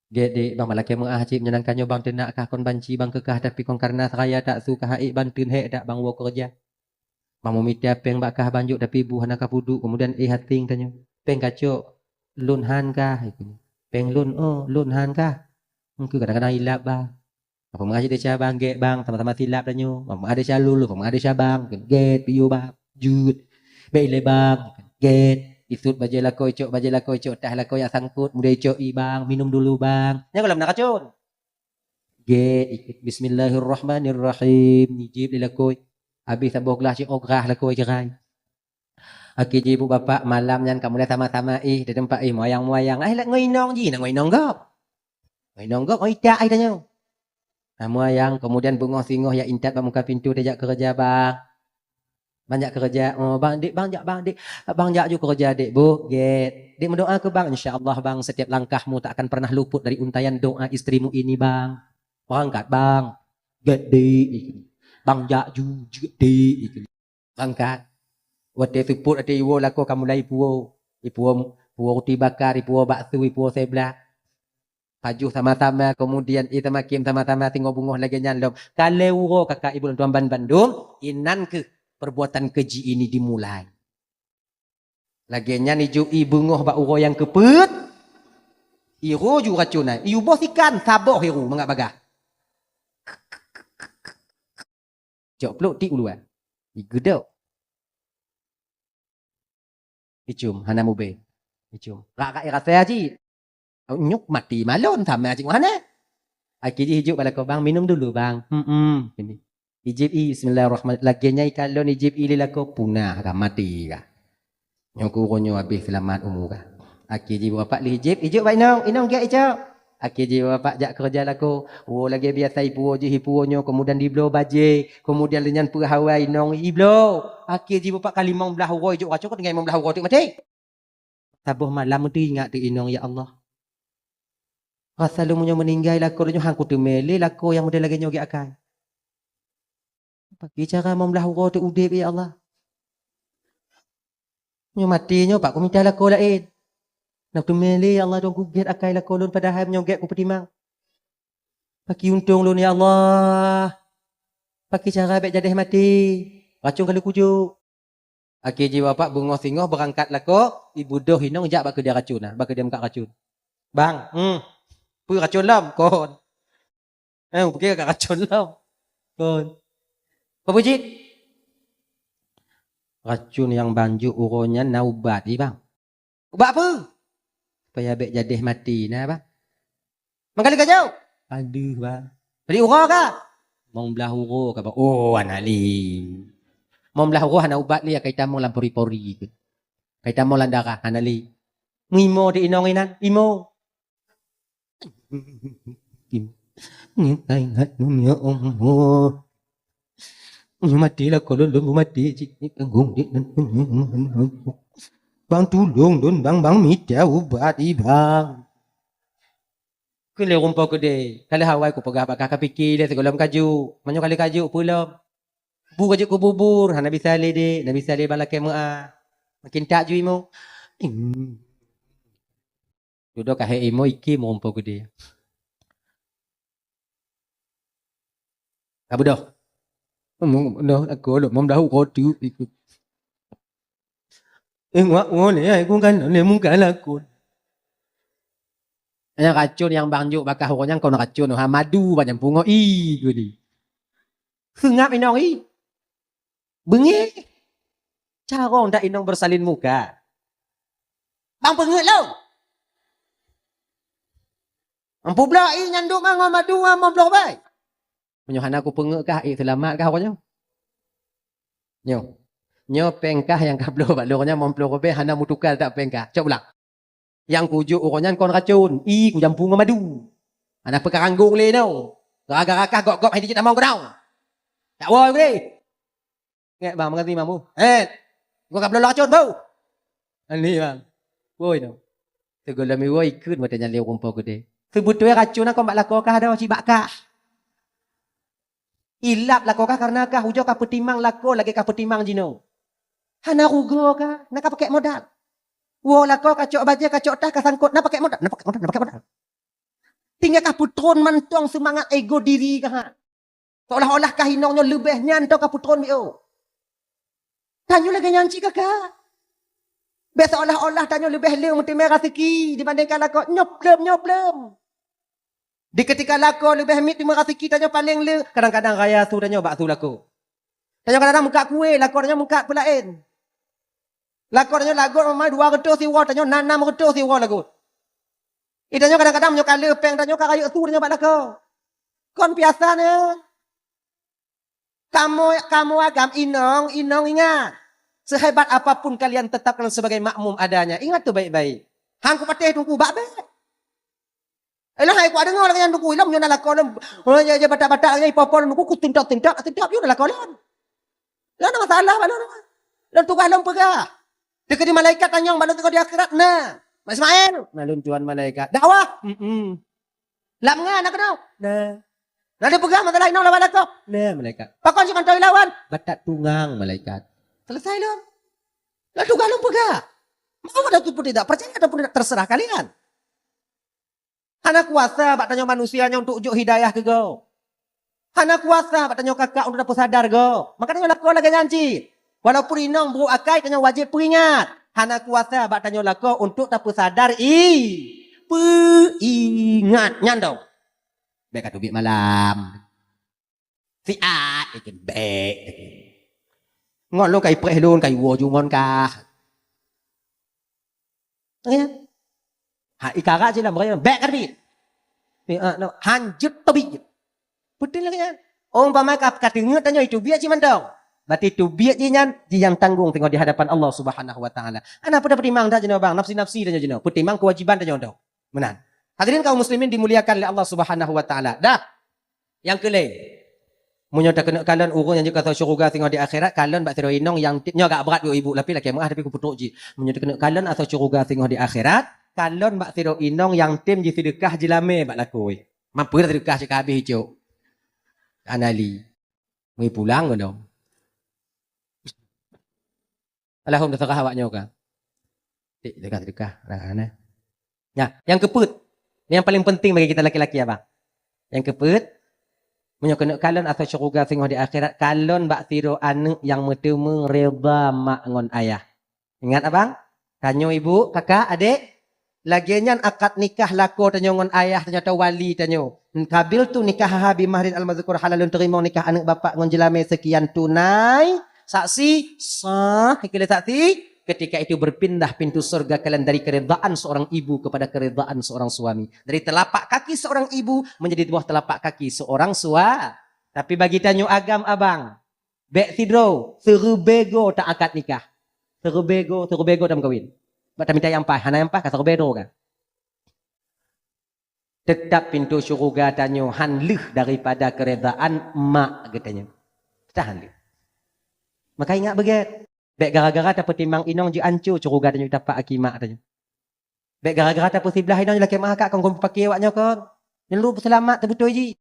"Gèt dek, bang lakèe meu'ah cit, meunyoe nangka nyoe bang teunak kah kon banci bang keu kah, tapi kon kareuna seraya that su kah ha'ék bang teun hèk that bang woe keureuja. Bang meumita péng bak kah bang jok, tapi bu hana kapeuduek, keumudian éh até tanyoe. Péng kacok, lôn han kah?" Péng lôn, oh, lôn han kah? Engkeu kadang-kadang ilap bang. Apa meu'ah desya bang, gèt bang, sama-sama silap tanyoe. Apa meu'ah desya lôn, apa meu'ah desya bang, gèt, piye bang, jeuet. Bèk ilèe bang, gèt. Isut bajèe lakoe, icok bajèe lakoe, icok tah lakoe jak sangkot, keumudian icok i bang, minum dulu bang. Nyan goh lom na racon. Gèt, ikheun, "Bismillahirrahmanirrahim." Ijieb lé lakoe. Abéh saboh glah cit ograh lakoe cerai. Akhé jih ibu bapak malam nyan ka mulai sama-sama éh di teumpat éh, meuyang-meuyang. Ai lheuh ngon inong jih, na ngon inong gob. Ngon inong gob, ngon itak ai tanyoe. Na meuyang, keumudian beungoh singoh jak intat bak muka pintoe, "Tajak keureuja bang. Bang jak keureuja." "Oh bang, dek bang jak bang, dek. Bang jak ju keureuja dek." "Bu, gèt. Dek meudoa keu bang, insya Allah bang, setiap langkahmu tak akan pernah luput dari untaian doa istrimu ini bang. Beurangkat bang." "Gèt dek." "Bang jak ju, jeuet dek." Beurangkat. Watèe seupôt até iwoe lakoe ka mulai ipuwoe. Ipuwoe, ipuwoe ruti bakar, ipuwoe bakso, ipuwoe seublah. Pajoh sama-sama, keumudian éh tamakim sama-sama, singoh beungoh lagèe nyan lom. Ka lhèe uroe kakak ibu lôn tuan ban bandum, inan kheueh perbuatan keji ini dimulai. Lagèe nyan ijok i beungoh bak uroe nyang keupeuet, iroe ju racon nyan, iuboh sikan, saboh iroe mangat bagaih. Cok plôk tiek u luwa. Igeudok. Icum, hana mubé. Icum. Rak-rak irasa cit. Nyoe maté malon sama cit hana. Akhé jih ijok bak lakoe, "Bang, minum dulu, Bang." "Hmm." Ijieb i, "Bismillahirrahmanirrahim." Lagèe nyan ikalon ijieb i lé lakoe, punah kah, maté kah. Nyoe keu uroe nyoe habéh seulamat umu kah. Akhé jih bapak lheuh ijieb, ijok bak inong, "Inong, gèt icok." Akhé jih bapak jak keureuja lakoe. Woe lagèe biasa ipuwoe jih, ipuwoe nyoe, keumudian ibloe bajèe, keumudian lheuh nyan peuhawai inong ibloe. Akhé jih bapak ka limong blaih uroe ijok racon, tinggai limong blaih uroe teuk maté. Saboh malam meuteuingat teuk inong, "Ya Allah, rasa lôn meunyoe meuninggai lakoe lôn nyoe han kuteumé lé lakoe nyang model lagèe nyoe gèt akai. Pakri cara limong blaih uroe teuk udép, ya Allah. Nyoe maté nyoe, pat kumita lakoe laén. Hana kuteumé lé, ya Allah, lôn kugèt akai lakoe lôn, padahai meunyoe gèt kupeutimang. Pakri untông lôn, ya Allah. Pakri cara bèk jadèh maté. Racon ka lôn kujok." Akhé jih bapak beungoh singoh beurangkat lakoe, ibeudôh inong jak bak keudè racon na, bak keudè meukat racon. "Bang, hmm, peue racon lom?" "Kon." "Eh, peue keuh ka racon lom?" "Kon." "Peue jih?" "Racon nyang bang jok uroe nyan na ubat i, Bang." "Ubat peue?" "Supaya bèk jadèh maté na, Bang." "Mangkali ka jok?" "Padum, Bang." "Padum uroe kah?" "Limong blaih uroe kah, Bang." "Oh, anak lé. Mom lah roh hana ubat lé, ka itamong lam pori-pori. Ka itamong lam darah, hana lé. Meuimo di inong inan, imo. Ngitai ngat nyoe, ya Allah. Nyoe maté lah, kalau lôn maté cit, ni tanggung dek nan. Bang, tulông lôn, Bang, Bang, mita ubat, i Bang. Keu lé rumpok keudè, ka lheueh awai kupeugah bak kah, ka pike lé sigohlom kajok. Meunyoe ka lheueh kajok, peue lom? Bu kajok keu bubur, hana bisa lé dek, hana bisa lé bak lakèe meu'ah. Makin tak ju imo. Dudoe ka hék imo, iké meurumpok keudè. Ka beudôh. Meudoh, aku lôn meudahu roti ikut. Eh, ngak ngone, ai ku kan lé muka lakon. Nyang racun nyang bang jok bak kah uroe nyan kon racun, ha, madu bak nyang pungo, i, guli. Seungab inong, i. Beungéh. Carông dak inong bersalin muka. Bang peungeuet lom. Ampublah i nyan duek ma ngon madu ngon mom bloh ribèe. Meunyoe hana kupeungeuet kah, i seulamat kah uroe nyoe? Nyoe. Nyoe péng kah nyang ka bloh bak lôn nyan mom bloh ribèe hana meutuka that péng kah. Cok pulang. Nyang kujok uroe nyan kon racun, i kujampu ngon madu. Hana peukaranggong lé nyoe. Gara-gara kah gop-gop hai dijeuet tamong keudong. Tak woe lé. Ngek bang, meuganti mamu. Eh, gua ka bloe racun bau. Ani bang. Woi no. Teugolom iwoe ikheun watèe nyan lé rumpok keudè. Seubeutoi racun kon bak lakoe kah dah, cit bak kah. Ilap lakoe kah kareuna kah ujoe ka peutimang lakoe lagèe ka peutimang jinoe. Hana rugoe kah, na ka pakèk modal. Woe lakoe ka cok bajèe, ka cok tas, ka sangkot, na pakèk modal, na pakèk modal, na pakèk modal. Tinggai ka peutron mantong seumangat ego diri kah. Seolah-olah kah inong nyoe leubeh nyan teuh ka peutron biôh. Tanyoe lagèe nyan cit kah. Bèk seolah-olah tanyoe leubeh le meuteumé raseuki dibandingkan lakoe. Nyoe bleuem, nyoe bleuem. Di keutika lakoe leubeh miet teumé raseuki, tanyoe paleng le, kadang-kadang raya su tanyoe bak su lakoe. Tanyoe kadang-kadang meukat kueh, lakoe tanyoe meukat peulaén. Lakoe tanyoe lagot mamai dua reutôh siwoe, tanyoe na nam reutôh siwoe lagot. Di tanyoe kadang-kadang meunyoe ka le péng tanyoe ka rayeuk su tanyoe bak lakoe. Kon piasa nyoe. Kamoe, kamoe agam inong, inong ingat. Sehebat apapun kalian tetap kalian sebagai makmum adanya. Ingat tu baik-baik. Han kupatéh teungku bak bèk. Elah hai kudeungö lagèe nyan teungku, ilôn nyoe na lakoe lôn. Oh, ya, ya, batak-batak lagèe nyan, ipo-po lôn teungku, kutintok-tintok, tintok, yue na lakoe lôn. Lôn na masalah bak lôn. Lôn tugaih lôn peugah. Teukeudi malaikat tanyong bak lôn teungoh di akhirat, na. Mak Ismail, na lôn tuan malaikat. Dakwah, mm-mm. Lam ngan na keunoe, na. Na dipeugah masalah inong lawat lakoe, na malaikat. Pakon si mantong ilawan, batat tungang malaikat. Selesai lôn. Lôn tugaih lôn peugah. Mau ada tu pun tidak percaya ataupun tidak, terserah kalian. Hana kuasa bak tanyoe manusia nyoe untuk jok hidayah keu gob. Hana kuasa bak tanyoe kakak untuk tapeusadar gob. Maka tanyoe lakoe lagèe nyan cit. Walaupun inong brôk akai, tanyoe wajéb peuingat. Hana kuasa bak tanyoe lakoe untuk tapeusadar i. Peuingat nyan dong. Bèk ka teubiet malam. Siat, ikheun bèk. Ngon lôn ka ipreh lôn, ka iwoe ju ngon kah. Ya. Ha, ikarat silam, bèk ka teubiet. Siat, no, hanjeuet teubiet. Beutôi lagèe nyan. Umpama ka, ka teungeut tanyoe, iteubiet cit mantong. Berarti teubiet jih nyan, jih nyang tanggong teungoh di hadapan Allah Subhanahu wa Taala. Hana peue tapeutimang that jinoe bang, nafsi-nafsi tanyoe jinoe. Peutimang keuwajiban tanyoe dong. Meunan. Hadirin kaum muslimin dimuliakan lé Allah Subhanahu wa Taala. Dah. Nyang keu lhèe, meunyoe takeuneuk kalon ureueng nyang jeuet keu asoe syeuruga singoh di akhirat, kalon bak sidroe inong nyang tem, nyoe agak brat yue ibu, tapi lakèe meu'ah tapi kupeutrok jih. Meunyoe takeuneuk kalon asoe syeuruga singoh di akhirat, kalon bak sidroe inong nyang tem jiseudeukah jeulamèe bak lakoe. Mampu dah seudeukah cit ka habéh icok. Hana lé. Meupulang keunoe. Alahum teuseurah awak nyoe ka. Tik, sedekah, sedekah. Nah, nah. Nah, nyang keupeuet. Nyang paling penting bagi kita laki-laki, abang. Nyang keupeuet, meunyoe keuneuk kalon asoe syeuruga singoh di akhirat, kalon bak sidroe aneuk nyang meuteumé reda mak ngon ayah. Ingat, abang? Tanyoe ibu, kakak, adek, lagèe nyan akad nikah lakoe tanyoe ngon ayah tanyoe atau wali tanyoe. Qabiltu nikahaha bi mahrin al-madzkur, hana lôn teurimong nikah aneuk bapak ngon jeulamèe seukian tunai, saksi, sah, ikheun lé saksi, ketika itu berpindah pintu surga kalian dari keridaan seorang ibu kepada keridaan seorang suami. Dari telapak kaki seorang ibu menjadi di bawah telapak kaki seorang sua-, tapi bagi tanyoe agam, abang, Bèk sidroe, siribèe goe ta akad nikah. Siribèe goe, siribèe goe tameukawen. Bak tamita nyang paih, hana nyang paih ka siribèe droe ka. Teutap pintoe syeuruga tanyoe han lheueh daripada keuredaan mak geutanyoe. Tahan lheueh. Maka ingat beugèt, bèk gara-gara tapeutimang inong jeuet anco syeuruga tanyoe tapak aki mak tanyoe. Bèk gara-gara tapeusiblah inong lakèe meuakak kon, kon pake awak nyoe kon. Nyan lôn peuseulamat teubeutôi jih.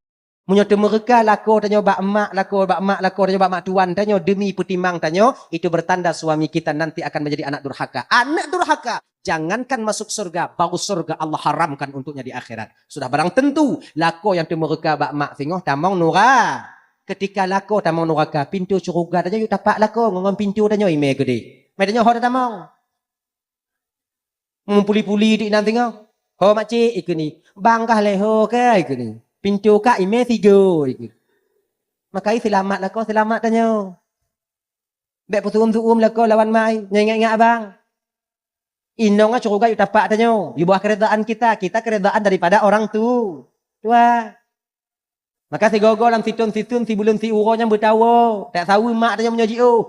Meunyoe teumeureuka lakoe tanyoe bak mak lakoe, bak mak lakoe tanyoe, bak mak tuan tanyoe demi peutimang tanyoe, itu bertanda suami kita nanti akan menjadi anak durhaka. Anak durhaka, jangankan masuk surga, baru surga Allah haramkan untuknya di akhirat. Sudah barang tentu, lakoe nyang teumeureuka bak mak singoh tamong nura-, ketika lakoe tamong nuraka, pintoe syeuruga tanyoe yue tapak lakoe ngon, ngon pintoe tanyoe imè keudeh. Mè tanyoe ho tatamong. Meupuli-puli di inan singoh. "Ho makcik," ikheun ni. "Bang kah lé ho kah," ikheun ni. "Pintoe ka imè sigoe," ikheun. Maka i seulamat lakoe, seulamat tanyoe. Bèk peusuum-suum lakoe lawan mak i, nyan ingat-ingat abang. Inong syeuruga yue tapak tanyoe, yue bak keuredaan kita, kita keuredaan daripada orang tu-, tua. Maka sigoe-goe lam sithon-sithon, sibuleuen siuroe nyan beutawoe, tasaweue mak tanyoe meunyoe jiôh.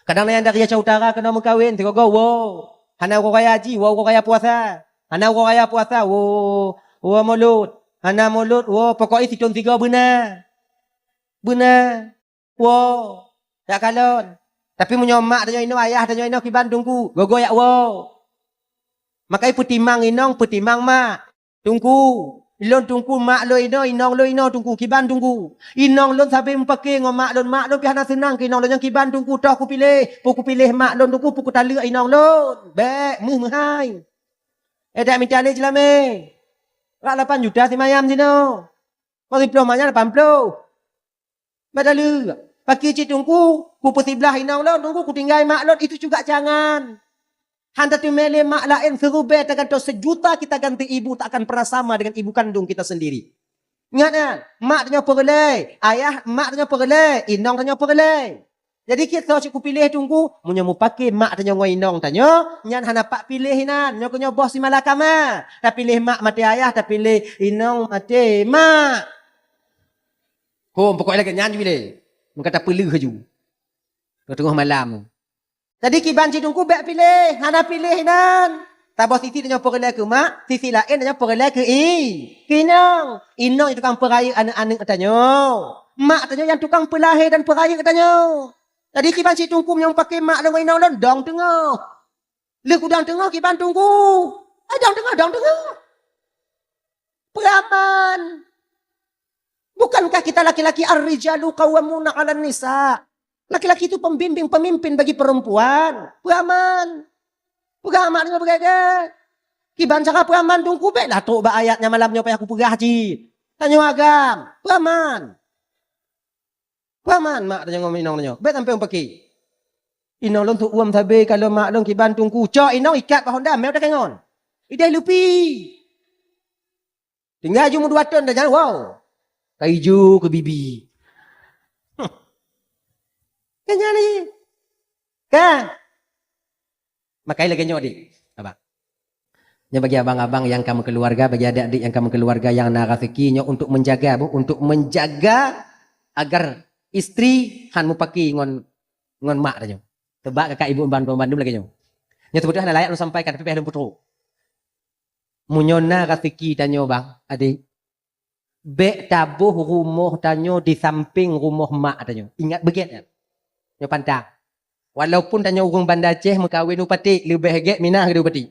Kadang na nyang dari Aceh Utara keunoe meukawen, sigoe-goe woe. Hana uroe raya haji, woe uroe raya puasa. Hana uroe raya puasa, woe, woe mulod. Hana mulod, woe, pokok i sithon sigoe beuna. Beuna. Woe, jak kalon. Tapi meunyoe mak tanyoe inoe, ayah tanyoe inoe kiban teungku, goe-goe jak woe. Maka i peutimang inong, peutimang mak. Teungku, lôn teungku, mak lôn inoe, inong lôn inoe teungku, kiban teungku. Inong lôn sabe meupaké ngon mak lôn, mak lôn pih hana seunang keu inong lôn nyan kiban teungku, toh kupiléh, peu kupiléh mak lôn teungku, peu kutaleuek inong lôn. Bèk, meuh meuhai. Eh, dak mita lé jeulamé. Rab lapan juta simayam jinoe. Ngon siplôh mak nyan lapan plôh. Bèk taleuek. Pakri cit teungku, kupeusiblah inong lôn, teungku kutinggai mak lôn, itu juga jangan. Han tateumé lé mak laén, siribèe tagantoe, sejuta kita ganti ibu, tak akan pernah sama dengan ibu kandung kita sendiri. Ingat nyan, mak tanyoe peureulèe, ayah, mak tanyoe peureulèe, inong tanyoe peureulèe. Jadi kisoe cit kupiléh teungku, meunyoe meupaké mak tanyoe ngon inong tanyoe, nyan hana pat piléh inan, nyoe keuh nyoe boh si malakama. Tapiléh mak maté ayah, tapiléh inong maté mak. Hom, pokok lagèe nyan jih lé. Meuka tapeuleuh laju. Teungoh malam. Jadi kiban cit teungku bèk piléh, hana piléh inan. Saboh sisi tanyoe peureulèe keu mak, sisi laén tanyoe peureulèe keu i, keu inong. Inong nyang tukang peurayeuk aneuk-aneuk tanyoe. Mak tanyoe nyang tukang peulahé dan peurayeuk tanyoe. Jadi kiban cit teungku nyang paké mak lôn ngon inong lôn dong teungoh. Lheueh kudong teungoh kiban teungku. Ai dong teungoh, dong teungoh. Peuraman. Bukankah kita laki-laki, ar-rijalu qawwamuna 'alan nisa? Laki-laki itu pembimbing, pemimpin bagi perempuan. Peuraman. Peugah mak tanyoe beugèt-gèt. Kiban cara peuraman teungku, bèklah trok bak ayat nyang malam nyoe payah kupeugah cit. Tanyoe agam, peuraman. Peuraman mak tanyoe ngon inong tanyoe. Bèk sampoe meupaké. Inong lôn seuuem sabe kalon mak lôn kiban teungku. Cok inong ikat bak honda, meutakèe ngon. Ideh lupi. Tinggai jeuet meudua thôn dah jalan, wow. Ka ijo keu bibi. Huh. Kan nyan lagèe. Kan? Makai lagèe nyoe, Dik. Abang. Nyoe bagi abang-abang nyang ka meukeuluwarga, bagi adik-adik nyang ka meukeuluwarga nyang na raseuki nyoe untuk menjaga, bu, untuk menjaga agar istri han meupaké ngon, ngon mak tanyoe. Teubak kakak ibu ban-, bandum lagèe nyoe. Nyoe seubeutoh hana layak lôn sampaikan, tapi payah lôn peutrok. Meunyoe na raseuki tanyoe, bang, adik, bèk taboh rumoh tanyoe di sampéng rumoh mak tanyoe. Ingat beugèt nyan. Nyoe pantang. Walaupun tanyoe ureueng Banda Aceh meukawen u Paték, leubeh gèt Minah geuh di u Paték.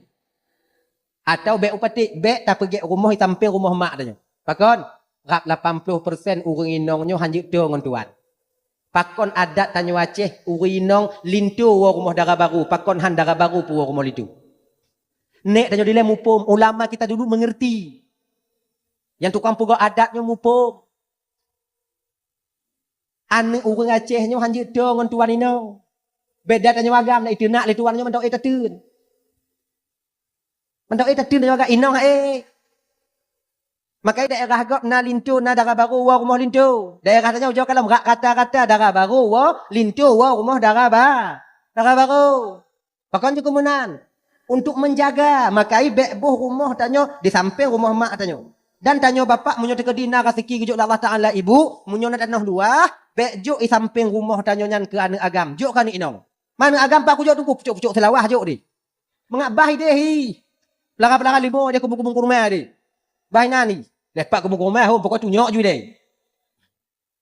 Atawa bèk u Paték, bèk tapeugèt rumoh di sampéng rumoh mak tanyoe. Pakon? Rab lapan ploh persen ureueng inong nyoe han jeuet toe ngon tuan. Pakon adat tanyoe Aceh, ureueng inong linto woe rumoh dara barô, pakon han dara barô peuwoe rumoh linto. Nèk tanyoe dilèe muphom, ulama kita dulu mengerti. Nyang tukang peugah adat nyoe muphom. Aneuk ureueng Aceh nyoe han jeuet toe ngon tuan inong. Beda tanyoe agam, na iteunak lé tuan nyoe mantong éh tateun. Mantong éh tateun tanyoe agam inong, éh. Makai daerah gob na linto, na dara barô woe rumoh linto. Daerah tanyoe jok kalon rak rata-rata dara barô woe linto woe rumoh dara ba-, dara barô. Pakon jeuet keu meunan? Untuk menjaga, makai bèk boh rumoh tanyoe di sampéng rumoh mak tanyoe. Dan tanyoe bapak, meunyoe teukeudi na raseuki geujok lé Allah Taala ibu, meunyoe na tanoh luwah, bèk jok i sampéng rumoh tanyoe nyan keu aneuk agam, jok keu aneuk inong. Ma aneuk agam pat kujok teungku, pucok-pucok seulawah jok deh. Mangat bah ideh hi. Pelara-pelara limong ideh, keubun-keubun kurma ideh. Bah inan hi. Lé pat keubun kurma hom, pokok tunyok ju ideh.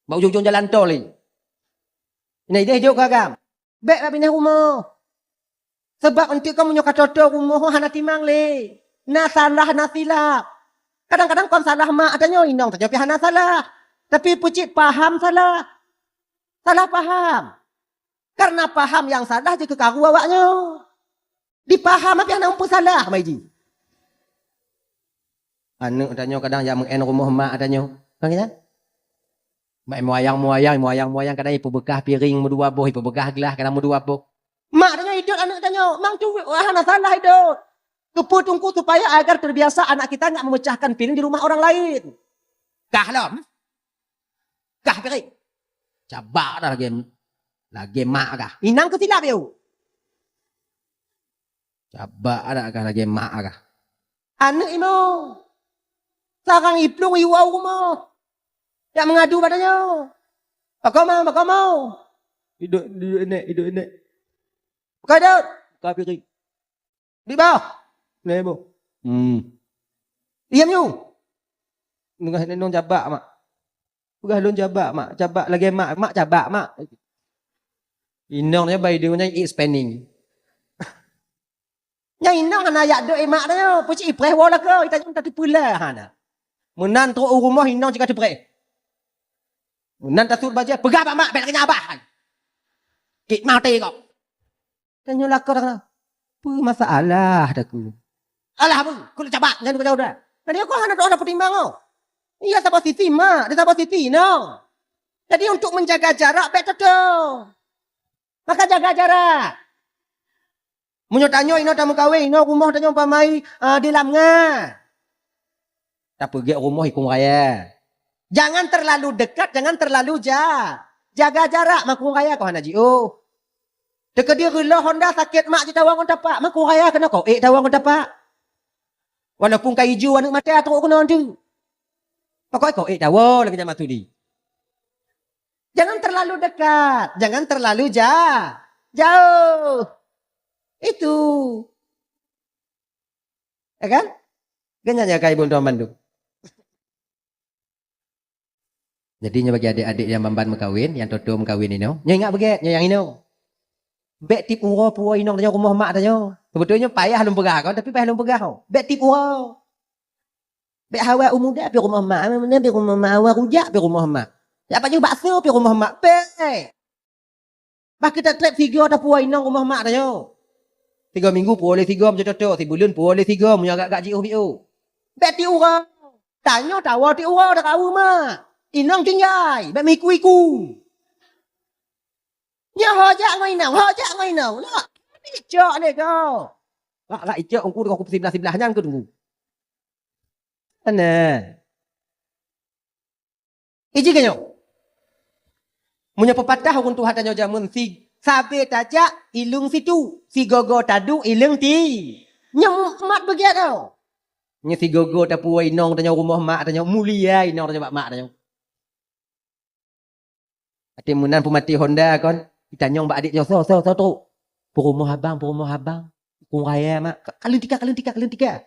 Bak ujong-ujong jalan tol hi. Inan ideh jok keu agam. Bèk bak binéh rumoh. Sabab eunteuk kamoe nyoe ka toto rumoh hana timang lé. Na salah, na silap. Kadang-kadang kon salah mak tanyoe, inong tanyoe pih hana salah. Tapi peucit paham salah. Salah paham. Karena paham nyang salah jikeukaru awak nyoe. Dipaham tapi hana meupeusalah, mai ji. Aneuk tanyoe kadang jak meu'en rumoh mak tanyoe. Kan gitu? Mak muayang-muayang, muayang-muayang, kadang ipeubeukah piring meudua boh, ipeubeukah glah kadang meudua boh. Mak tanyoe idot aneuk tanyoe, mang tu hana salah idot. Keupeue teungku, supaya agar terbiasa anak kita nggak memecahkan piring di rumah orang lain. Kah lom. Kah piring. Cabak dah lagèe, lagèe mak kah. Inong keusilap yuk. Cabak dah kah lagèe mak kah. Aneuk imo. Sarang iplueng iwoe u rumoh. Jak meungadu bak tanyoe. Pakon ma, pakon ma. Idot, idot enek, idot enek. Pakon idot. Kah piring. Di bawah. Neh boh. Hmm. Diam nyu. Peugah inong cabak mak. Peugah lôn cabak mak. Cabak lagèe mak. Mak cabak mak. Inong nyan bai deungon nyan eat spinning. Nyan inong hana jak dok i mak tanyoe. Peucit ipreh woe lakoe. Itanyoe tateupeue lah hana. Meunan trok u rumoh inong cit ka teupreh. Meunan tasut bajèe. Peugah bak mak bèk lagèe nyan abah. Kik maté kok. Tanyoe lakoe dah kena. Peue masalah dah ku? Alah peue? Keuneuk cabak nyan keu jauh dah. Nyan ko hana droe peutimang oh. Iya saboh sisi mak, di saboh sisi inong. Jadi untuk menjaga jarak bèk toto. Maka jaga jarak. Meunyoe tanyoe inoe tameukawen, inoe rumoh tanyoe umpamai, ah, di Lam Nga. Tapeugèt rumoh i Krueng Raya. Jangan terlalu dekat, jangan terlalu ja-, jaga jarak, ma Krueng Raya kon hana jiôh. Teukeudi reuloh honda sakét mak jitawa ngon tapak, ma Krueng Raya keunoe kok ék tawa ngon tapak. Walaupun ka ijo aneuk mata trok keunoe tu. Pokok kok ék tawa lagèe jameun tadi. Jangan terlalu dekat, jangan terlalu ja-, jauh. Itu. Ya kan? Kan nyan nyang ka ibu tuan bandum. Jadi nyoe bagi adik-adik nyang ban-ban meukawen, nyang toto meukawen inoe, nyoe ingat beugèt, nyoe nyang inoe. Bèk tiep uroe puwoe inong tanyoe rumoh mak tanyoe. Seubeutôi nyoe payah lôn peugah kon, tapi payah lôn peugah oh. Bèk tiep uroe. Bèk hawa u muda pi rumoh mak, muda pi rumoh mak, hawa rujak pi rumoh mak. Jak pajoh bakso pi rumoh mak. Bèk. Bah kita trép sigoe tapuwoe inong rumoh mak tanyoe. Sigoe minggu puwoe lé sigoe meunyoe cocok, sibuleuen puwoe lé sigoe meunyoe agak-agak jiôh-jiôh. Bèk tiep uroe. Tanyoe tawoe tiep uroe tawoe mak. Inong tinggai, bèk meuiku-iku. Nyoe ho jak ngon inong, ho jak ngon inong. Lok, icok lé kau. Lak, lak icok engku deungon kupeusiblah-siblah nyan keu teungku. Aneh. Iji geuh nyoe. Meunyoe peupatah ureueng tuha tanyoe jameun si, sabe tajak ileueng situ, sigogo taduek ileueng ti. Nyoe mat beugèt tau. Nyoe sigogo tapuwoe inong tanyoe rumoh mak tanyoe, mulia inong tanyoe bak mak tanyoe. Até meunan peumaté honda kon, itanyong bak adék nyoe, "Soe, soe, soe trok?" "Peurumoh abang, peurumoh abang." "Krueng Raya mak." "Ka, kaleueng tika, kaleueng tika, kaleueng tika."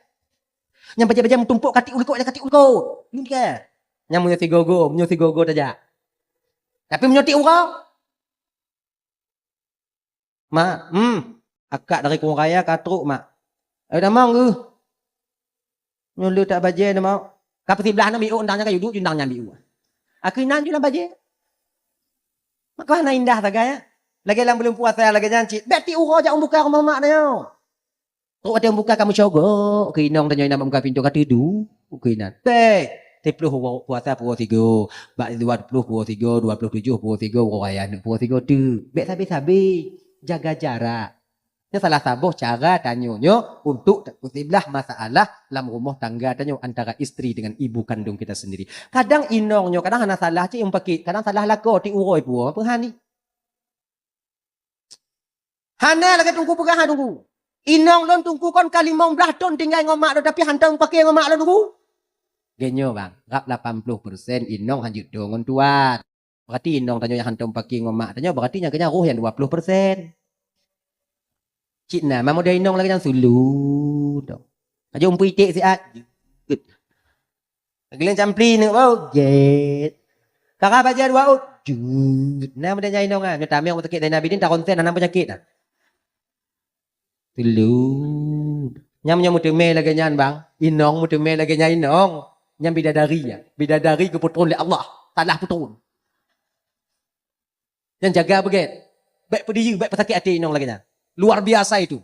Nyang bajèe-bajèe meutumpôk ka tiek u likot, ka tiek u likot. Kaleueng tika. Nyang meunyoe sigogo, meunyoe sigogo tajak. Tapi meunyoe tiek uroe, "Mak, hmm, akak dari Krueng Raya ka trok, Mak." "Ayo tamong geuh." Nyoe le tak bajèe na mau. Ka peusiblah na miôk, ndang nyan ka yuduek, ju ndang nyan miôk. Akhé nan ju lam bajèe. Maka hana indah sagai, ya. Lagèe lam buleuen puasa lagèe nyan cit. Bèk tiep uroe jak u buka rumoh mak tanyoe. Trok watèe u buka ka meucogok keu inong tanyoe, inong bak muka pintoe ka teuduek keu inan. Bèk. Siplôh uroe puasa puwoe sigoe. Bak dua plôh puwoe sigoe, dua plôh tujoh puwoe sigoe, uroe raya aneuk puwoe sigoe teuk. Bèk sabe-sabe. Jaga jarak. Nyan salah saboh cara tanyoe nyoe untuk tapeusiblah masalah lam rumoh tangga tanyoe antara istri dengan ibu kandung kita sendiri. Kadang inong nyoe kadang hana salah cit nyang pakèk, kadang salah lakoe tiep uroe puwoe, peue hani. Hana lagèe teungku peugah ha teungku. Inong lôn teungku kon ka limong blah thon tinggai ngon mak lôn tapi hantom pakèk ngon mak lôn teungku. Geutanyoe bang, rab lapan ploh persen inong hanjeuet toe ngon tuan. Berarti inong tanyoe nyang hantom paké ngon mak tanyoe, berarti nyang keu nyan roh nyang dua ploh persen. Cit na, ma model inong lagèe nyan sulu. Ajo umpui iték siat. Jeuet. Geulieng campli neuk bau. Jeuet. Kara bajèe dua ôt. Jeuet. Na model nyan inong ah. Nyoe tamong sakét Zainal Abidin, ta konsen hana peunyakét dah. Tulu. Nyang meunyoe meuteumé lagèe nyan bang, inong meuteumé lagèe nyan inong, nyan bidadari nyan. Bidadari geupeutron lé Allah, salah peutron. Nyan jaga beugèt. Bèk peudiyeu, bèk peusakét até inong lagèe nyan. Luar biasa itu.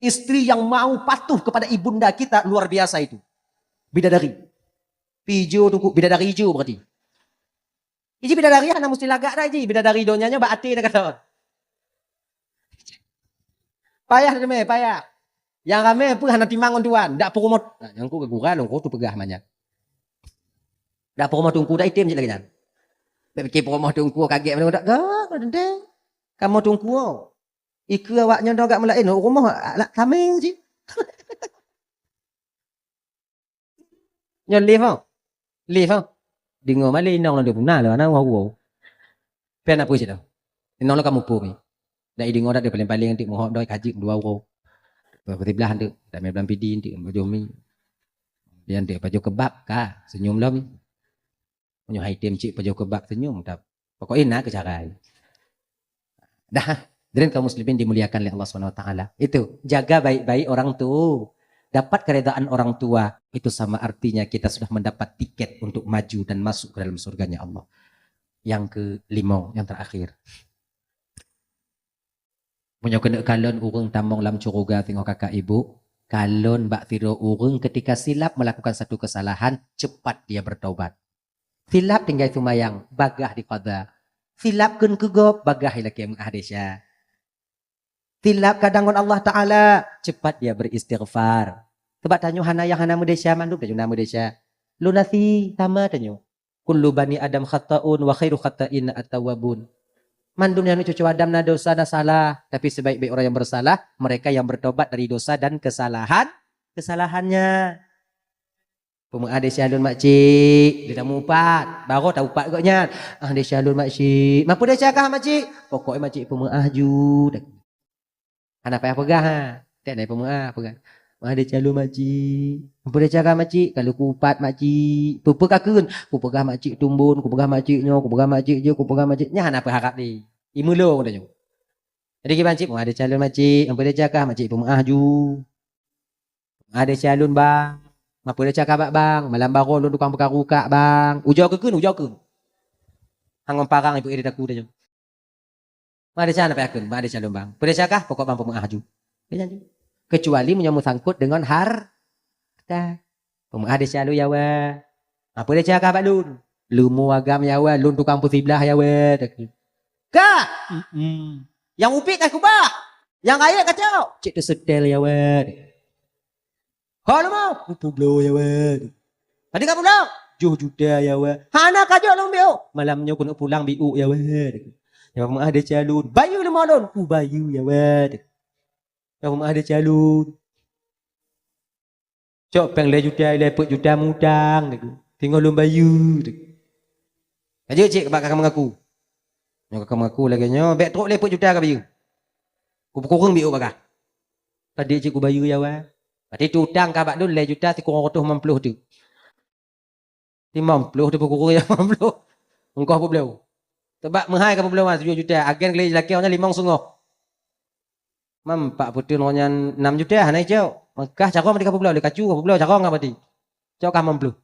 Istri yang mau patuh kepada ibunda kita luar biasa itu. Bidadari. Ijo teungku, bidadari ijo berarti. Iji bidadari hana musti lagak dah iji. Bidadari donya nyoe bak até dah kalon. Payah teumé, payah. Nyang ramé peue hana timang ngon tuan, dak peurumoh. Nah, nyang ku geugurai lôn ku tu peugah manyak. Dak peurumoh teungku dak item cit lagèe nyan. Bèk pikir peurumoh teungku kagèt mana dak gak teuntèe. Kamoe teungku. Ikeue awak nyoe dong gak meulaén rumoh alak tameng cit. Nyoe lift oh. Lift oh. Deungoe malèe inong lam puna lé aneuk woe. Pen apa cit dah. Inong lôn ka muphom ni. Dak ideungoe dak dia paléng-paléng anteuk muhop doi kajik dua uroe. Siblah anteuk, dak mé blang pidi anteuk pajoh mi. Dia anteuk pajoh kebab ka senyum lom. Meunyoe hai tem cit pajoh kebab senyum tap. Pokoknya na keu cara. Dah, hadirin kaum muslimin dimuliakan oleh Allah Subhanahu wa taala. Itu, jaga baik-baik orang tu. Dapat keridaan orang tua, itu sama artinya kita sudah mendapat tiket untuk maju dan masuk ke dalam surganya Allah. Yang kelima, yang terakhir. Meunyoe keuneuk kalon ureueng tamong lam syeuruga singoh kakak ibu, kalon bak sidroe ureueng ketika silap melakukan satu kesalahan, cepat dia bertaubat. Silap tinggai seumayang, bagah diqadha. Silap kheun keu gob, bagah ilakèe meu'ah desya. Silap kadang ngon Allah Taala, cepat dia beristighfar. Sabab tanyoe hana nyang hana meudesya, mandum tanyoe na meudesya. Lôn asie sama tanyoe. Kullu bani Adam khata'un wa khairu khata'in at-tawwabun. Mandum nyang cucu Adam na dosa, na salah, tapi sebaik-baik orang yang bersalah, mereka yang bertobat dari dosa dan kesalahan, kesalahannya. Peumeu'ah desya lôn makcik, lé tamupat, baroe taupat gobnyan. Ah, desya lôn makcik. Mampu desya kah makcik? Pokoknya makcik peumeu'ah ju. Hana payah peugah ha. Tek na peumeu'ah peugah. Meu'ah desya lôn makcik. Mampu desya kah makcik? Ka lôn kupat makcik. Peue-peue ka kheun? Kupeugah makcik tumbon, kupeugah makcik nyoe, kupeugah makcik jeuet, kupeugah makcik nyan, hana peuharab lé. Imeulo geutanyoe. Jadi kiban cit, meu'ah desya lôn makcik, mampu desya kah makcik peumeu'ah ju. Meu'ah desya lôn bang, mampu desya kah bak bang, malam baroe lôn tukang peukaru kak bang. Ujoe keu kheun, ujoe kheun. Hangon parang ipeu'éh di daku tanyoe. Meu'ah desya na payah kheun, meu'ah desya lôn bang. Peudesya kah? Pokok bang peumeu'ah ju. Kecuali meunyoe meusangkot deungon harta. Peumeu'ah desya lôn ya wa. Apa desya kah bak lôn? Leumo agam ya wa, lôn tukang peusiblah ya wa. Kah? Mm-mm. Nyang upik ka kubah. Nyang rayeuk kacok. Cit teusetel ya wa. Ho leumo, kupubloe ya wa. Padum ka publoe? Joh juta ya wa. Hana kajok lôn biôk. Malam nyoe keuneuk pulang biôk ya wa. Ya meu'ah desya lôn. Bayeue leumo lôn. Kubayeue ya wa. Ya meu'ah desya lôn. Cok péng lhèe juta, lhèe peuet juta mutang, teungku. Singoh lôn bayeue, teungku. Ka jeuet cit bak ka meungaku. Nyoe ka meungaku lagèe nyoe, bèk trok lhèe peuet juta ka bayeue. Kupeukureueng biôk bak kah. Ka jeuet cit kubayeue ya wa. Berarti tu utang kah bak lôn lhèe juta sikureueng reutôh limong ploh teuk. Limong ploh teupeukureueng ya limong ploh. Engkoh publoe. Sabab meuhai ka publoe mas tujoh juta. Agen keu lé lakèe nyan limong seungoh. Mam pak putun nyan enam juta hana icok. Meu'ah carông ka publoe, lé kacu ka publoe, carông ka pati. Cok kah limong ploh.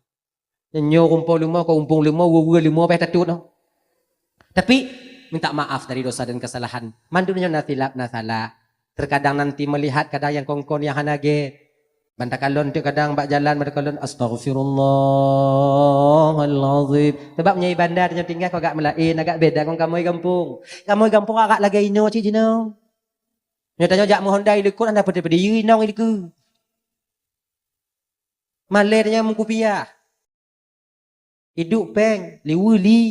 Nyoe rumpok leumo, ka umpung leumo, weue-weue leumo payah tatut noh. Tapi minta maaf dari dosa dan kesalahan. Mandum nyoe na silap, na salah. Terkadang nanti melihat kadang nyang kon-kon nyang hana gèt. Ban takalon teuk kadang bak jalan ban takalon, "Astaghfirullahalazim." Sabab meunyoe i banda tanyoe tinggai ka agak meulaén, agak beda ngon kamoe gampông. Kamoe gampông agak lagèe inoe cit jinoe. Nyoe tanyoe jak meuhonda i likot hana peudeh-peudeh inong i likot. Malèe tanyoe meukupiah. Iduek péng, liweue li.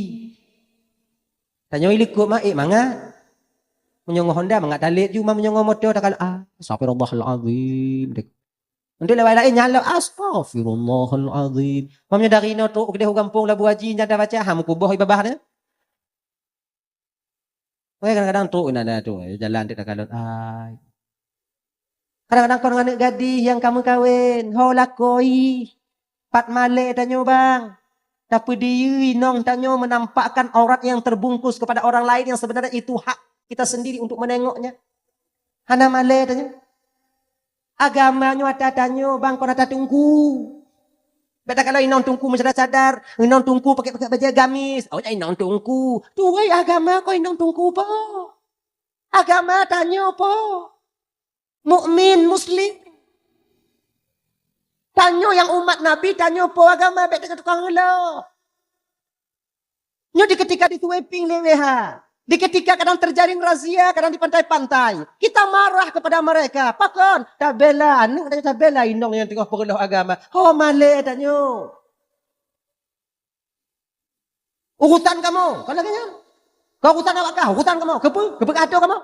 Tanyoe i likot ma ék mangat. Meunyoe ngon honda mangat talét ju, ma meunyoe ngon moto takalon, ah, astagfirullahalazim. Untuk lewat lain nyalok, "Astaghfirullahalazim." Mamnya dari inoe trok keudeh u gampông Labu Haji, nyata baca, ha, meukuboh ié babah nyan. Weh, kadang-kadang trok inan tu, jalan tu takalon, ai. Kadang-kadang kon aneuk gadih nyang ka meukawen, ho lakoe. Pat malée tanyoe, bang. Tapi di inong tanyoe menampakkan aurat yang terbungkus kepada orang lain yang sebenarnya itu hak kita sendiri untuk menengoknya. Hana malée tanyoe. Agama nyoe ata tanyoe, bang, kon ata teungku. Beda kalau inong teungku meusadar-sadar, inong teungku pakai-pakai bajée gamis. Oh, inong teungku. Tuwai agama kok inong teungku po. Agama tanyoe po. Mukmin, muslim. Tanyoe nyang umat Nabi, tanyoe po agama, bèk tanyoe tukang heulo. Nyoe di ketika di sweeping lé W H, di ketika kadang terjaring razia, kadang di pantai-pantai, kita marah kepada mereka. Pakon? Tabela aneuk dan tabela inong nyang teungoh peureuloh agama. Ho malèe tanyoe. Urusan kamoe, kon lagèe nyan. Keu urusan awak kah, urusan kamoe. Keupeue? Keupeue keu adoe kamoe?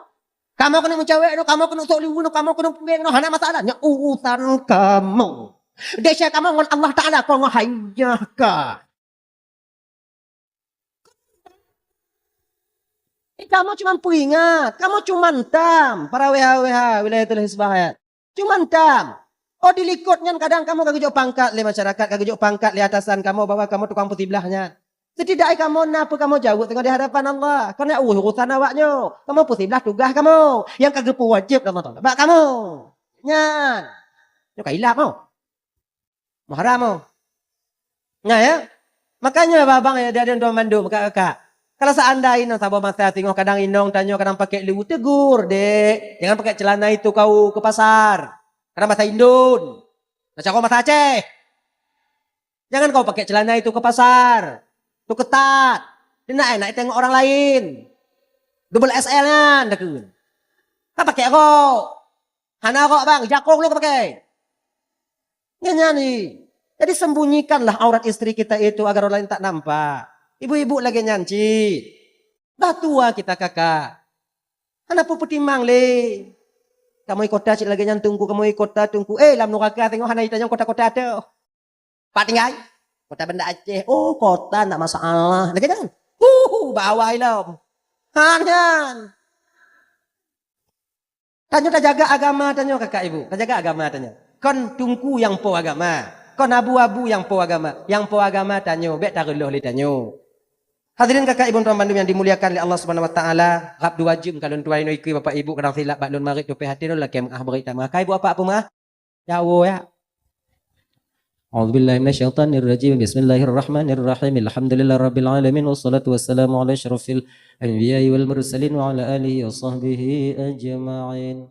Kamoe keuneuk meucawèk nyoe, kamoe keuneuk sok liwuh nyoe, kamoe keuneuk puléh nyoe, hana masalah. Nyoe urusan kamoe. Desya kamoe ngon Allah Taala, kon ngon hai nyoe kah. Eh, kamoe cuma peuingat, kamoe cuma tam, para W H W H, Wilayatul Hizbah, ya. Cuma tam. Oh, di likot nyan kadang kamoe ka geujok pangkat lé masyarakat, ka geujok pangkat lé atasan kamoe bahwa kamoe tukang peusiblah nyan. Setidak kamoe na peue kamoe jaweueb teungoh di hadapan Allah. Karena urusan awak nyoe. Kamoe peusiblah tugaih kamoe. Nyang ka geupeuwajéb Allah Taala bak kamoe. Nyan. Nyoe ka ilap, oh. Muhram, oh. Nyan, ya. Makanya, abang-abang, ya, adik-adik, tuan mandum, kakak-kakak. Kalau seandainya saboh masa singoh kadang inong tanyoe kadang pakai liwuh, tegur, "Dek, jangan pakai celana itu kau ke pasar." Kadang bahasa Indon. Nah, cara bahasa Aceh. "Jangan kau pakai celana itu ke pasar. Itu ketat. Dia nak enak tengok orang lain. Double X L nyan," takheun. Kan pakai rok. Hana rok, bang, jakong lôn ka pakai. Nyan, nyan, ih. Jadi, sembunyikanlah aurat istri kita itu agar orang lain tak nampak. Ibu-ibu lagèe nyan cit. Bah tua kita, kakak. Hana peue peutimang lé. Kamoe i kota cit lagèe nyan teungku, kamoe i kota teungku. Eh, lam nuraka singoh hana itanyong kota-kota teuh. Pat tinggai? Kota Banda Aceh. Oh, kota ndak masalah. Lagèe nyan. Uhu, bawai lom. Han nyan. Tanyoe tajaga agama tanyoe, kakak ibu. Tajaga agama tanyoe. Kon teungku nyang po agama. Kon abu-abu nyang po agama. Nyang po agama tanyoe, bèk tareuloh lé tanyoe. Hadirin kakak ibu tuan bandum nyang dimuliakan lé Allah Subhanahu wa Taala, rab dua jeuem ka lôn tuai nyoe ikeue bapak ibu kadang silap bak lôn marit tupéh até lôn lakèe meu'ah beurit tameu'ah. Kai bu apak peumeu'ah? Jawoe ya. A'udzubillahi minasyaitonirrajim. Bismillahirrahmanirrahim. Alhamdulillahirabbil alamin wassalatu wassalamu ala asyrafil anbiya'i wal mursalin wa ala alihi wa sahbihi ajma'in.